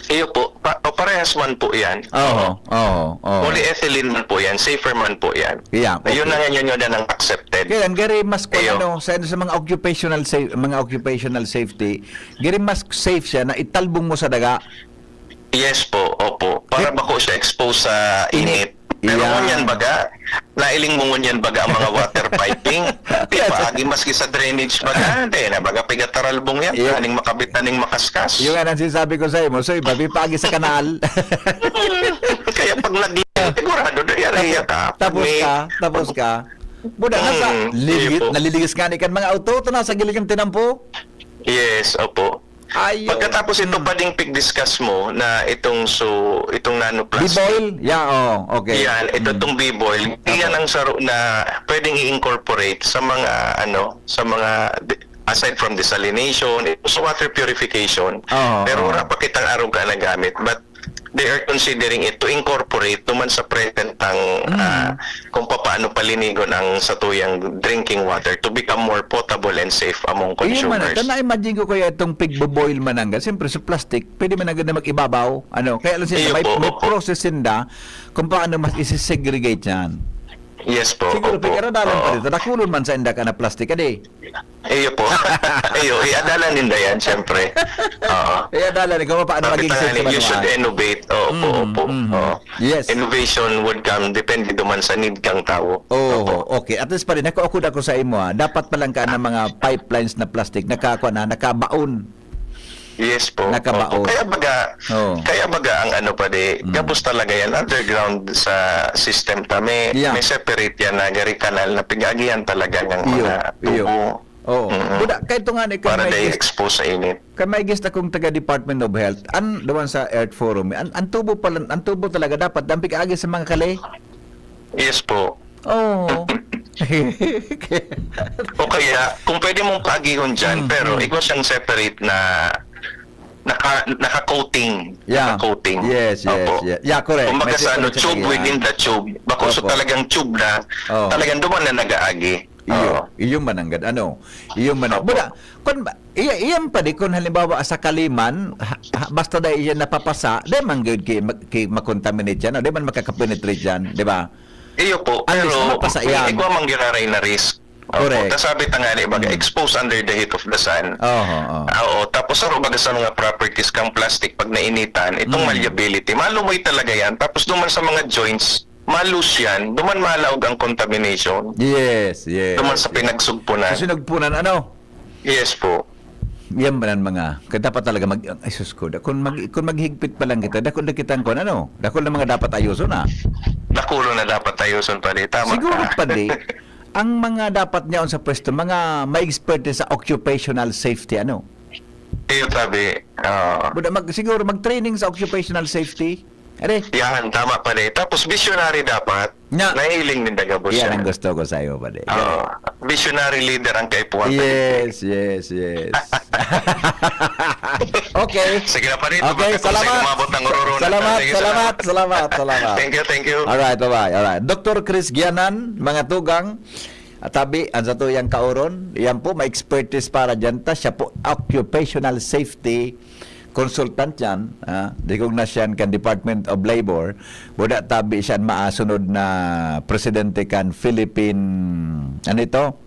Iyo po. Pa, o parehas man po yan. Oo, oo, oo. Polyethylene man po yan. Safer man po yan. Yeah, Ayun okay. Na nga yun yun ang accepted. Kaya lang, gari mas kung Iyo. Ano, sa, sa mga occupational sa, mga occupational safety, gari mas safe siya na italbong mo sa daga. Yes po, opo. Para Di- bako siya expose sa Init. Init. Pero Yeah. Ngunyan baga, nailing mo ngunyan baga ang mga water piping. Di Yes. Paagi maski sa drainage baga, hindi na baga pigataralbong yan. Yung- Aning makabit na ning makaskas. Yung nga nang sinasabi ko sa imo, so iba, may paagi sa kanal. Kaya pag nag-, sigurado na yan, tapos, iya ka. tapos May- ka, tapos ka. Buda na sa, Mm, liligis, iyo po. Naliligis nga ni kan mga auto, ito nasa gilid ng tinampo. Yes, opo. Ayo. Pagkatapos ito Mm. pa ding pig-discuss mo na itong so itong nanoplastic. Biboil? Yeah, oh, okay. Yan, ito Mm. Itong biboil, Apo. Yan ang saro na pwedeng i-incorporate sa mga ano, sa mga de- aside from desalination, ito sa water purification. Oo, Pero oo. Wala pa kitang arog ka nagamit, but they are considering it to incorporate naman sa present ang Mm. ah, kung paano palinigon ang satuyang drinking water to become more potable and safe among Iyo man, consumers. ito na-imagine ko kaya itong pigboboil manangga. Siyempre, sa plastic, pwede man agad na mag-ibabaw. Ano, kaya lang sila, Iyo may, po, may opo. Process sinda kung paano mas isi-segregate yan. Yes po. Siguro, Opo. pag-aradalan pa Oo. Rin. Dakulon man sa inda ka na plastic, adi. Iyo po. Iyo, iadalan ninda yan, siyempre. Oo. Iadalan, ikaw, paano Sabi maging pa nga safe ni, naman you should yan? Innovate. Opo, Mm, opo. mm. Oo. Yes. Innovation would come, depende duman sa need kang tao. Oo, Opo. Okay. At least pa rin, nakaukod ako sa imo, ha. Dapat pa lang ka ng mga pipelines na plastic, nakakuha na, nakabaon. Yes po. Nakabaon. Opo. Kaya baga, Oo. kaya baga ang ano pa di, Mm. gabos talaga yan, underground sa system ta. May, Yeah. May separate yan na gari kanal na pig-agihan talaga ng Iyo, mga iyo. Tubo. Oo. Mm-mm. Buda, kaya ito nga ni, kan Para may guest, expose sa init. Kan may guest akong taga Department of Health, an, the one sa Earth Forum, an, an tubo pala, an tubo talaga dapat dampig agi sa mga kali. Yes po. Oo. O kaya, kung pwede mong paagihon dyan, Mm, pero mm. ikaw siyang separate na naka, naka-coating. Yeah. Naka-coating. Yes, yes, Opo. yes. Yeah, correct. Kumbaga May sa ano, separate siya tube lagi, within ah. the tube. Bako so Opo. talagang tube na, Oo. talagang duman na nag-aagi. Iyo, Oo. iyo man ang gad-, ano, iyo man ang, Opo. Buda, kun ba, iya, iyan pa di, kun halimbawa sa kaliman, ha, ha, basta dahil iyan napapasa, di man gud ki, mag-, ki, makontaminate yan, o di man makakapenetrate yan, di ba? Iyo po, At least pero mapasa yan. ikaw mang giraray na risk. Opo. Correct. Tas sabi ta nga ni, baga, Mm. exposed under the heat of the sun. Oho, oho. Ah, oo. Tapos, saro baga sa mga properties kang plastic, pag nainitan, itong Mm. malleability, malumoy talaga yan. Tapos, duman sa mga joints, ma-loose yan. Duman malaog ang contamination. Yes, yes, Duman sa yes. pinagsugpunan. Sa sinugpunan, ano? Yes po. Yan ba ng mga, ka-, dapat talaga mag-, ay, sus ko, da-, kung mag-, kung maghigpit pa lang kita, dakul na kitang kung ano, dakul na mga dapat ayuson, ah. Dakulo na dapat ayuson pa di, tama Siguro ka. pa di, ang mga dapat niyaon sa pwesto, mga ma-expert sa occupational safety, ano? Iyo, tabi. Oo. Buda mag-, siguro mag-training sa occupational safety. Are? Yan, tama pa di. Tapos visionary dapat. Nga. Nahiling din taga Yan ang Busan. gusto ko sa'yo, pare. Oo. Visionary leader ang kaipuhan. Yes, yes, yes. Okay. Sige na, pare. Okay, Tumatak ko sa salamat. umabot ng Sa-, ororo na salamat, tayo. salamat, salamat, salamat. Thank you, thank you. Alright, bye-bye. Alright. Doktor Chris Gianan, mga tugang, at tabi, ang satuyang kaoron, yan po, may expertise para dyan ta. Siya po, occupational safety consultant yan, ah, recognize yan kan Department of Labor. Buda tabi siya an maasunod na presidente kan Philippine, ano ito?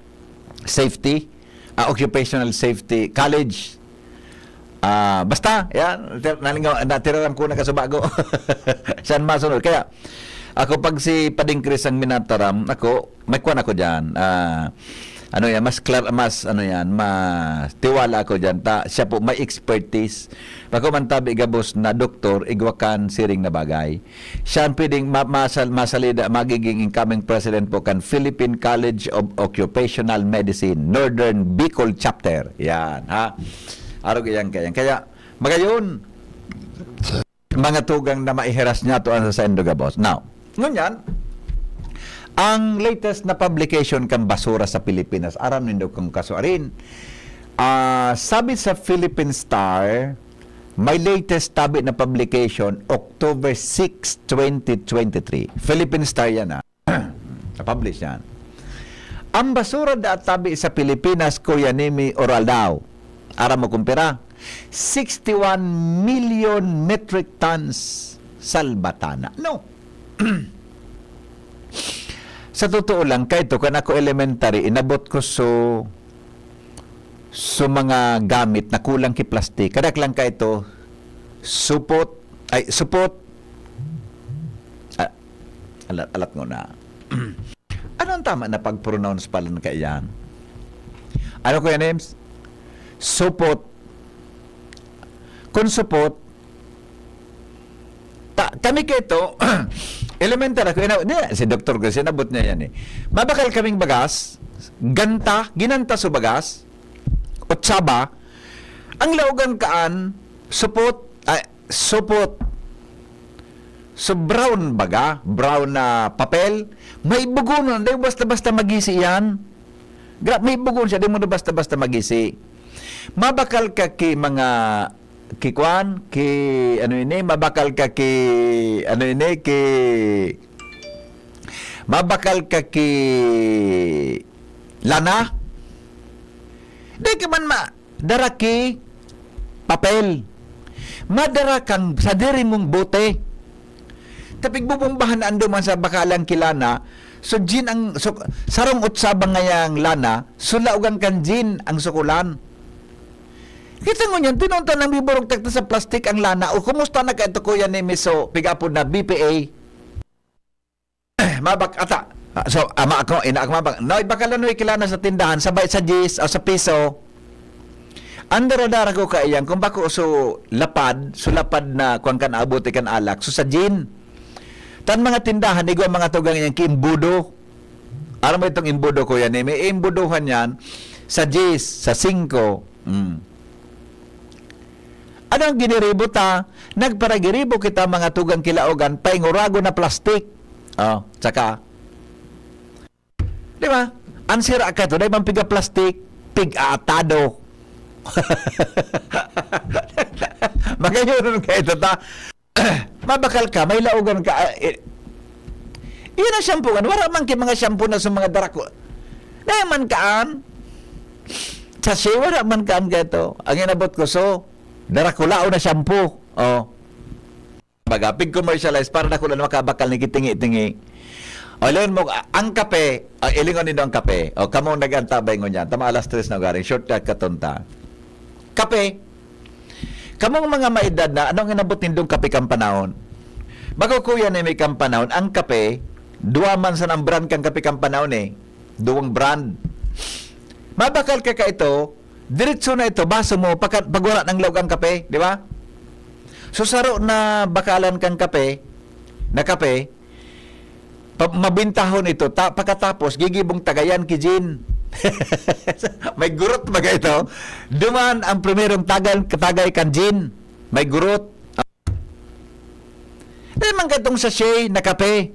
Safety? Ah, Occupational Safety College. Ah, basta, yan, tir-, nalingaw, natiraran ko na kasubago. Siya an masunod. Kaya, ako pag si Pading Chris ang minataram, ako, may kwan ako dyan. Ah, ano yan, mas clar-, mas, ano yan, mas tiwala ako dyan. Ta, siya po, may expertise. Bako man tabi gabos na doktor, igwa kan siring na bagay. Siya ang pwedeng ma-, masal-, masalida, magiging incoming president po kan Philippine College of Occupational Medicine, Northern Bicol Chapter. Yan, ha? Arog iyan kayan. Kaya, magayon, mga tugang na maihiras niya to ang sa saindo gabos. Now, ngunyan, ang latest na publication kan basura sa Pilipinas, aram nindo kung kasuarin. Ah, sabi sa Philippine Star, may latest tabi na publication, October six, twenty twenty-three. Philippine Star yan, ah. Na-publish yan. Ang basura da tabi sa Pilipinas, Kuya Nemi Oraldao. Aram mo kung pira? Sixty-one million metric tons salbatana. No. Sa totoo lang, kaito, kan ako elementary, inabot ko so, so mga gamit na kulang ki plastik. Kadak lang kaito, supot, ay, supot, ah, alat, alat mo na. Ano ang tama na pag-pronounce pala na kaiyan? Ano, Kuya Nems? Supot. Kung supot, ta-, kami kito, elemental ako, ina-, di, si Doktor Gus, inabot niya yan eh. Mabakal kaming bagas, ganta, ginanta so bagas, otsaba, ang laogan kaan, supot, ay, supot. So, brown baga, brown na papel, may bugonon, di basta-basta magisi yan. Gra-, may bugon siya, di mo na basta-basta magisi. Mabakal ka ki mga, ki kwan, ki, ano ini, mabakal ka ki, ano ini, ki, mabakal ka ki lana. Di ka man ma-, dara ki papel. Madara kang sadiri mong bote. Tapig bubombahan na ando man sa bakalang ki lana. So, gin ang, so, sarong otsaba ngayang lana, so, laogan kan gin ang sukulan. Kita mo niyan, tinunta ng biburog takta sa plastik ang lana. O, kumusta na kaito, Kuya Nemiso, pigapod na B P A? Mabak ata. Ah, so, ama ako, ina ako, mabak. Noy, baka lanoy kilana sa tindahan, sabay sa diyes o sa piso. Ang daradara ko kaiyan, kung bako so lapad, so lapad na kuwan kan abot kan alak, so sa gin. Tan mga tindahan, igwa mga tugang yan, kiimbudo. Aram mo itong imbudo ko yan, eh. May imbuduhan yan. sa diyes, sa singko. Mm. Ano ang giniribo ta? Nagparagiribo kita, mga tugang kilaogan, paingurago na plastik. Oh, tsaka, di ba? Ang sira ka to, dahil man piga plastik, pig-aatado. Magayon ka ito ta. Mabakal ka, may laogan ka. Ah, eh, iyan ang shampoo. Wala man kay mga shampoo na sa mga darako. Dahil man kaan, sa siya, wala man kaan ka ito. Ang inabot ko, so, darakulaon na shampoo. Oh. Baga, pig-commercialize para dakula na makabakal ni kitingi-tingi. O, ilingon mo, a-, ang kape, o, ilingon nindo ang kape. O, kamo nag-antabay ngunyan. Tama, alas tres na ugaring. Shortcut ka, tonta. Kape. Kamong mga maedad na, anong inabot nindong kape kan panahon? Bago, kuya, na may kan panahon, ang kape, duwa man sa nang brand kan kape kan panahon eh. Duwang brand. Mabakal ka ka ito, diretso na ito, baso mo, pagka, pagwala ng laog ang kape, di ba? So, saro na bakalan kang kape, na kape, pa, mabintahon ito, ta, pagkatapos, gigibong tagayan ki Jean. May gurot baga ito. Duman ang primerong tagal, katagay kan Jean. May gurot. Dahil man katong sachet na kape.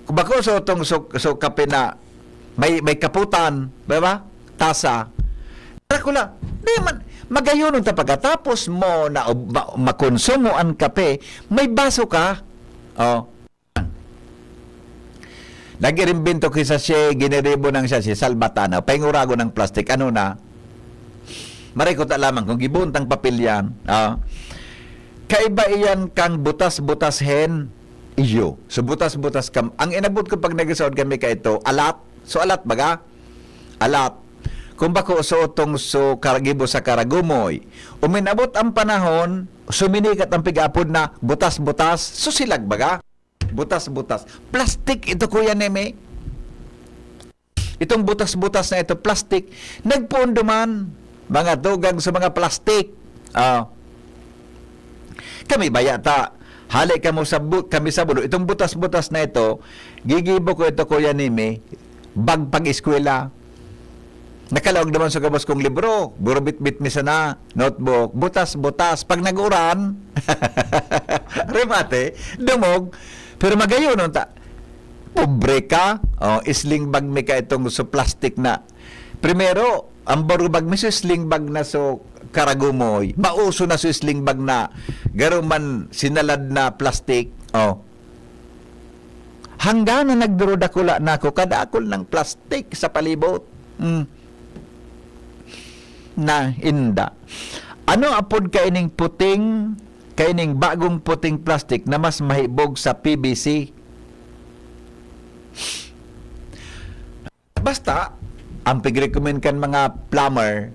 Kung bako, so, itong, so, so, kape na may, may kaputan, di ba? Tasa. Dracula, di man, magayonon ta pagkatapos mo na ob-, ma-, makonsumo ang kape, may baso ka. Oh. Nag-irimbento ki sachet, giniribo ng sachet, salbatana, paingurago ng plastik, ano na? Maray ko ta lamang kung gibuntang papel yan. Ah. Kaiba iyan kang butas-butas hen iyo. So, butas-butas kam-, ang inabot ko pag nagsaod kami ka ito, alat. So, alat baga? Alat. Kung bako, so, itong so, karagibo sa karagumoy. Uminabot ang panahon, suminikat ang pig-apod na butas-butas. So, silag baga? Butas-butas. Plastik ito, Kuya Neme. Itong butas-butas na ito, plastik. Nagpoon duman, mga dugang sa mga plastik. Ah. Kami baya ta, hali kamo sa bu-, kami sa bulo. Itong butas-butas na ito, gigibo ko ito, Kuya Neme, bag pag-eskwela. Nakalaog naman sa gabos kong libro, burubitbit mi sana, notebook, butas-butas. Pag nag-uran, remate, dumog. Pero magayon, ta, pobre ka, oh, sling bag mi ka itong so plastic na. Primero, ang barubag mi so sling bag na so karagumoy. Mauso na so sling bag na garo man sinalad na plastic. Oh. Hanggang na nagdurudakula na ako, kadakol ng plastic sa palibot. Mm. Na, inda. Ano apod kaining puting, kaining bagong puting plastic na mas mahibog sa P V C? Basta, ang pig-recommend kan mga plumber,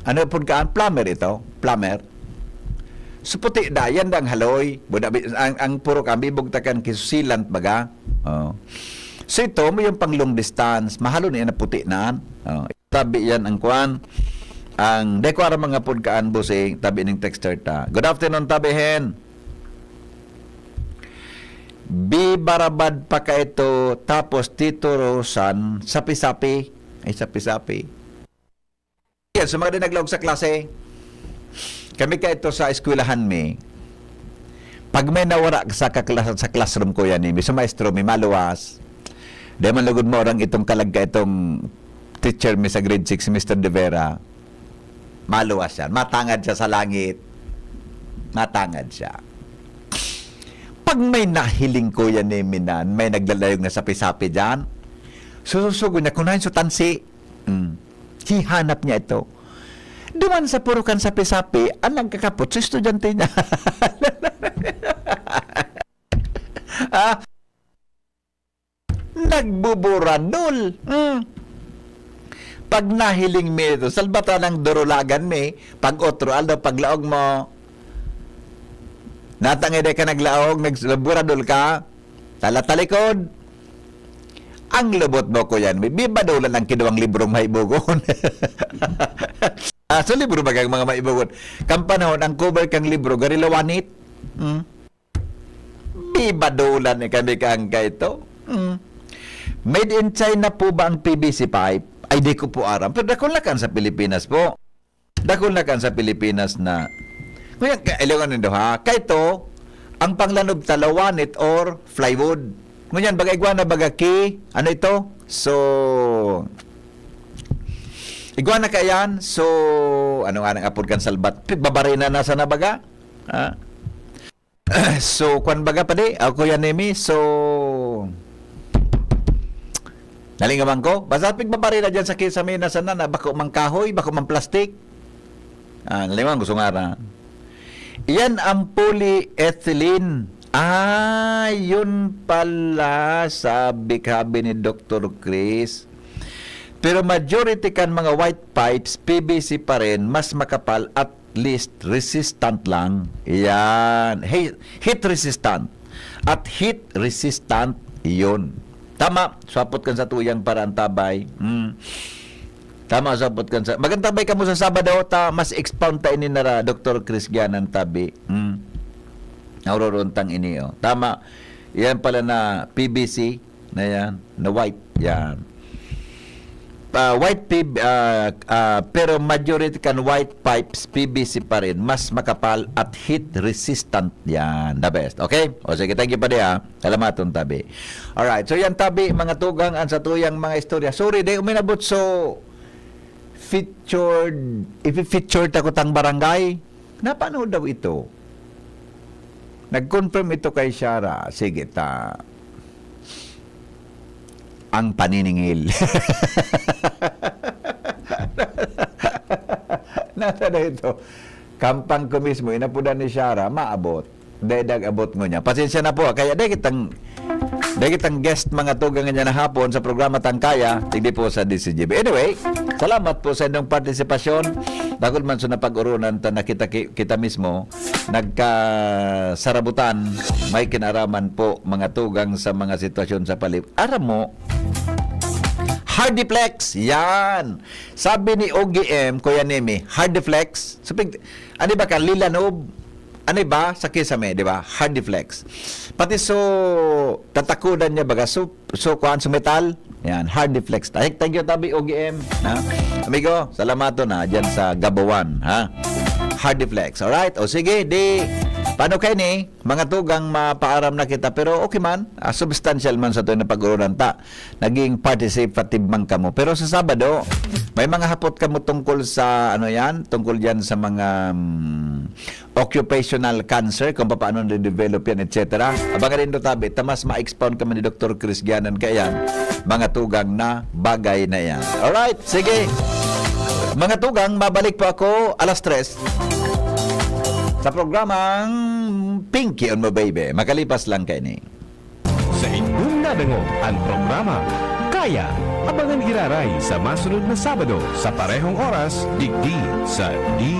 ano pud ka, ang plumber ito? Plumber? So, puti da, yan da ang haloy. Buda, bi-, ang, ang puro kami, bugtakan ki sealant baga. Oh. So, ito, mo yung pang long distance. Mahalo na yan na puti na. Oh. Tabi yan ang kwan. Ang, de ko aram mga pud kaan, bossing, tabi ning texter ta. Good afternoon, tabi hen. Bibarabad pa ka ito, tapos titurusan, sapi-sapi. Ay, sapi-sapi. Yan, sa mga di naglaog sa klase, kami ka ito sa eskwelahan mi. Pag may nawara sa kaklas-, sa classroom ko yan, eh, may sa maestro, may maluwas. Di man lugod mo orang itong kalag ka itong teacher mi sa grade six, si Mister De Vera. Maluwas yan. Matangad siya sa langit. Matangad siya. Pag may nahiling ko yan, eh, minan, may naglalayog na sapi-sapi dyan, sususugo niya, kunain sa tansi. Mm. Hihanap niya ito. Duman sa purukan sapi-sapi, ang nagkakapot sa estudyante niya. Ah, nagbuburadol. Mm. Pag nahiling mi ito, salbata ng durulagan mi, pag otro aldaw, paglaog mo, natangay di ka naglaog, nagburadol ka, tala talikod. Ang lubot mo ko yan, may bibadulan ang kinuwang librong maibogon. Ah, sa libro bagang mga maibogon. Kan panahon, ang cover kang libro, garilawanit. Hmm? Bibadulan ni kami kang kaito. Hmm. Made in China po ba ang P V C pipe? Ay, di ko po aram. Pero dakul na kan sa Pilipinas po. Dakul na kan sa Pilipinas na. Ngunyan, ka-, ilangan nindo ha. Kaito, ang panglanob ta, lawanit or plywood. Ngunyan, baga igwa na baga ki, ano ito? So, igwa na kaiyan. So, ano nga nang apod kan salbat? Pigbabarina na sana baga? Ha? So, kwan baga pa di? Ah, Kuya Nemi, so, nalingawan ko. Basta pigbabarina dyan sa kisame na sana na bako mang kahoy, bako mang plastic. Ah, nalingawan ko, sungara. Iyan ang polyethylene. Ah, yun pala, sabi, sabi ni Doktor Chris. Pero majority kan mga white pipes, P V C pa rin, mas makapal at least resistant lang. Yan. Hey, heat resistant. At heat resistant yun. Tama, swapot kan sa tuyang paraan, Tabay. Mm. Tama, swapot kan sa... Magandang Tabay kamo sa Sabado, ta mas expound ta ini nara, Doktor Chris Gianan, tabi. Mm. Nauroron tang ini, oh. Tama. Yan pala na P V C na yan, na white. Yan. Ah, white P V, ah, ah, pero majority kan white pipes, P V C pa rin, mas makapal at heat resistant. Yan, the best. Okay? O sige, thank you pa diya. Salamaton, tabi. Alright, so yan, tabi, mga tugang, ang sa tuyang mga istorya. Sorry, di uminabot so featured, ifi-featured ako tang barangay. Napano daw ito? Nag-confirm ito kay Shara. Sige, ta. Ang paniningil. Nasa na ito? Kampang ko mismo, inapudan ni Shara, maabot. Dai dag-abot ngunyan. Pasensya na po, ah. Kaya dai kitang, dai kitang guest, mga tugang, ngunyan na hapon sa programa Tangkaya, digdi po sa D C G B. Anyway, salamat po sa inyong partisipasyon. Dakul man sa napag-urunan ta na kita, ki-, kita mismo, nagkasarabutan, may kinaraman po, mga tugang, sa mga sitwasyon sa palib-, aram mo, Hardiflex, yan. Sabi ni O G M, Kuya Nemi, Hardiflex. So, pig-, ano ba ka, Lilanob? Ano ba? Sa kisame, di ba? Hardiflex. Pati so, tatakudan niya baga. So, so, kuan, so metal. Yan, Hardiflex. Thank, thank you, tabi, O G M. Ha? Amigo, salamaton na dyan sa Gabawan, ha? Hardiflex. Alright? O sige, di, paano kayo ni? Mga tugang, mapaaram na kita. Pero okay man, ah, substantial man sa ito na pag-urunan ta. Naging participative man kamo. Pero sa Sabado, may mga hapot kamo tungkol sa, ano yan, tungkol dyan sa mga, mm, occupational cancer, kung paano na-develop yan, et cetera. Abangan rin tabi, ta mas ma-expound kami ni Doktor Chris Gianan kaiyan, mga tugang na bagay na yan. Alright, sige. Mga tugang, mabalik po ako alas tres sa programang Pinky on Mo Baby. Makalipas lang kayo ni. Sa indong nadangog an programa, Kaya, abangan giraray sa masunod na Sabado sa parehong oras, digdi sa D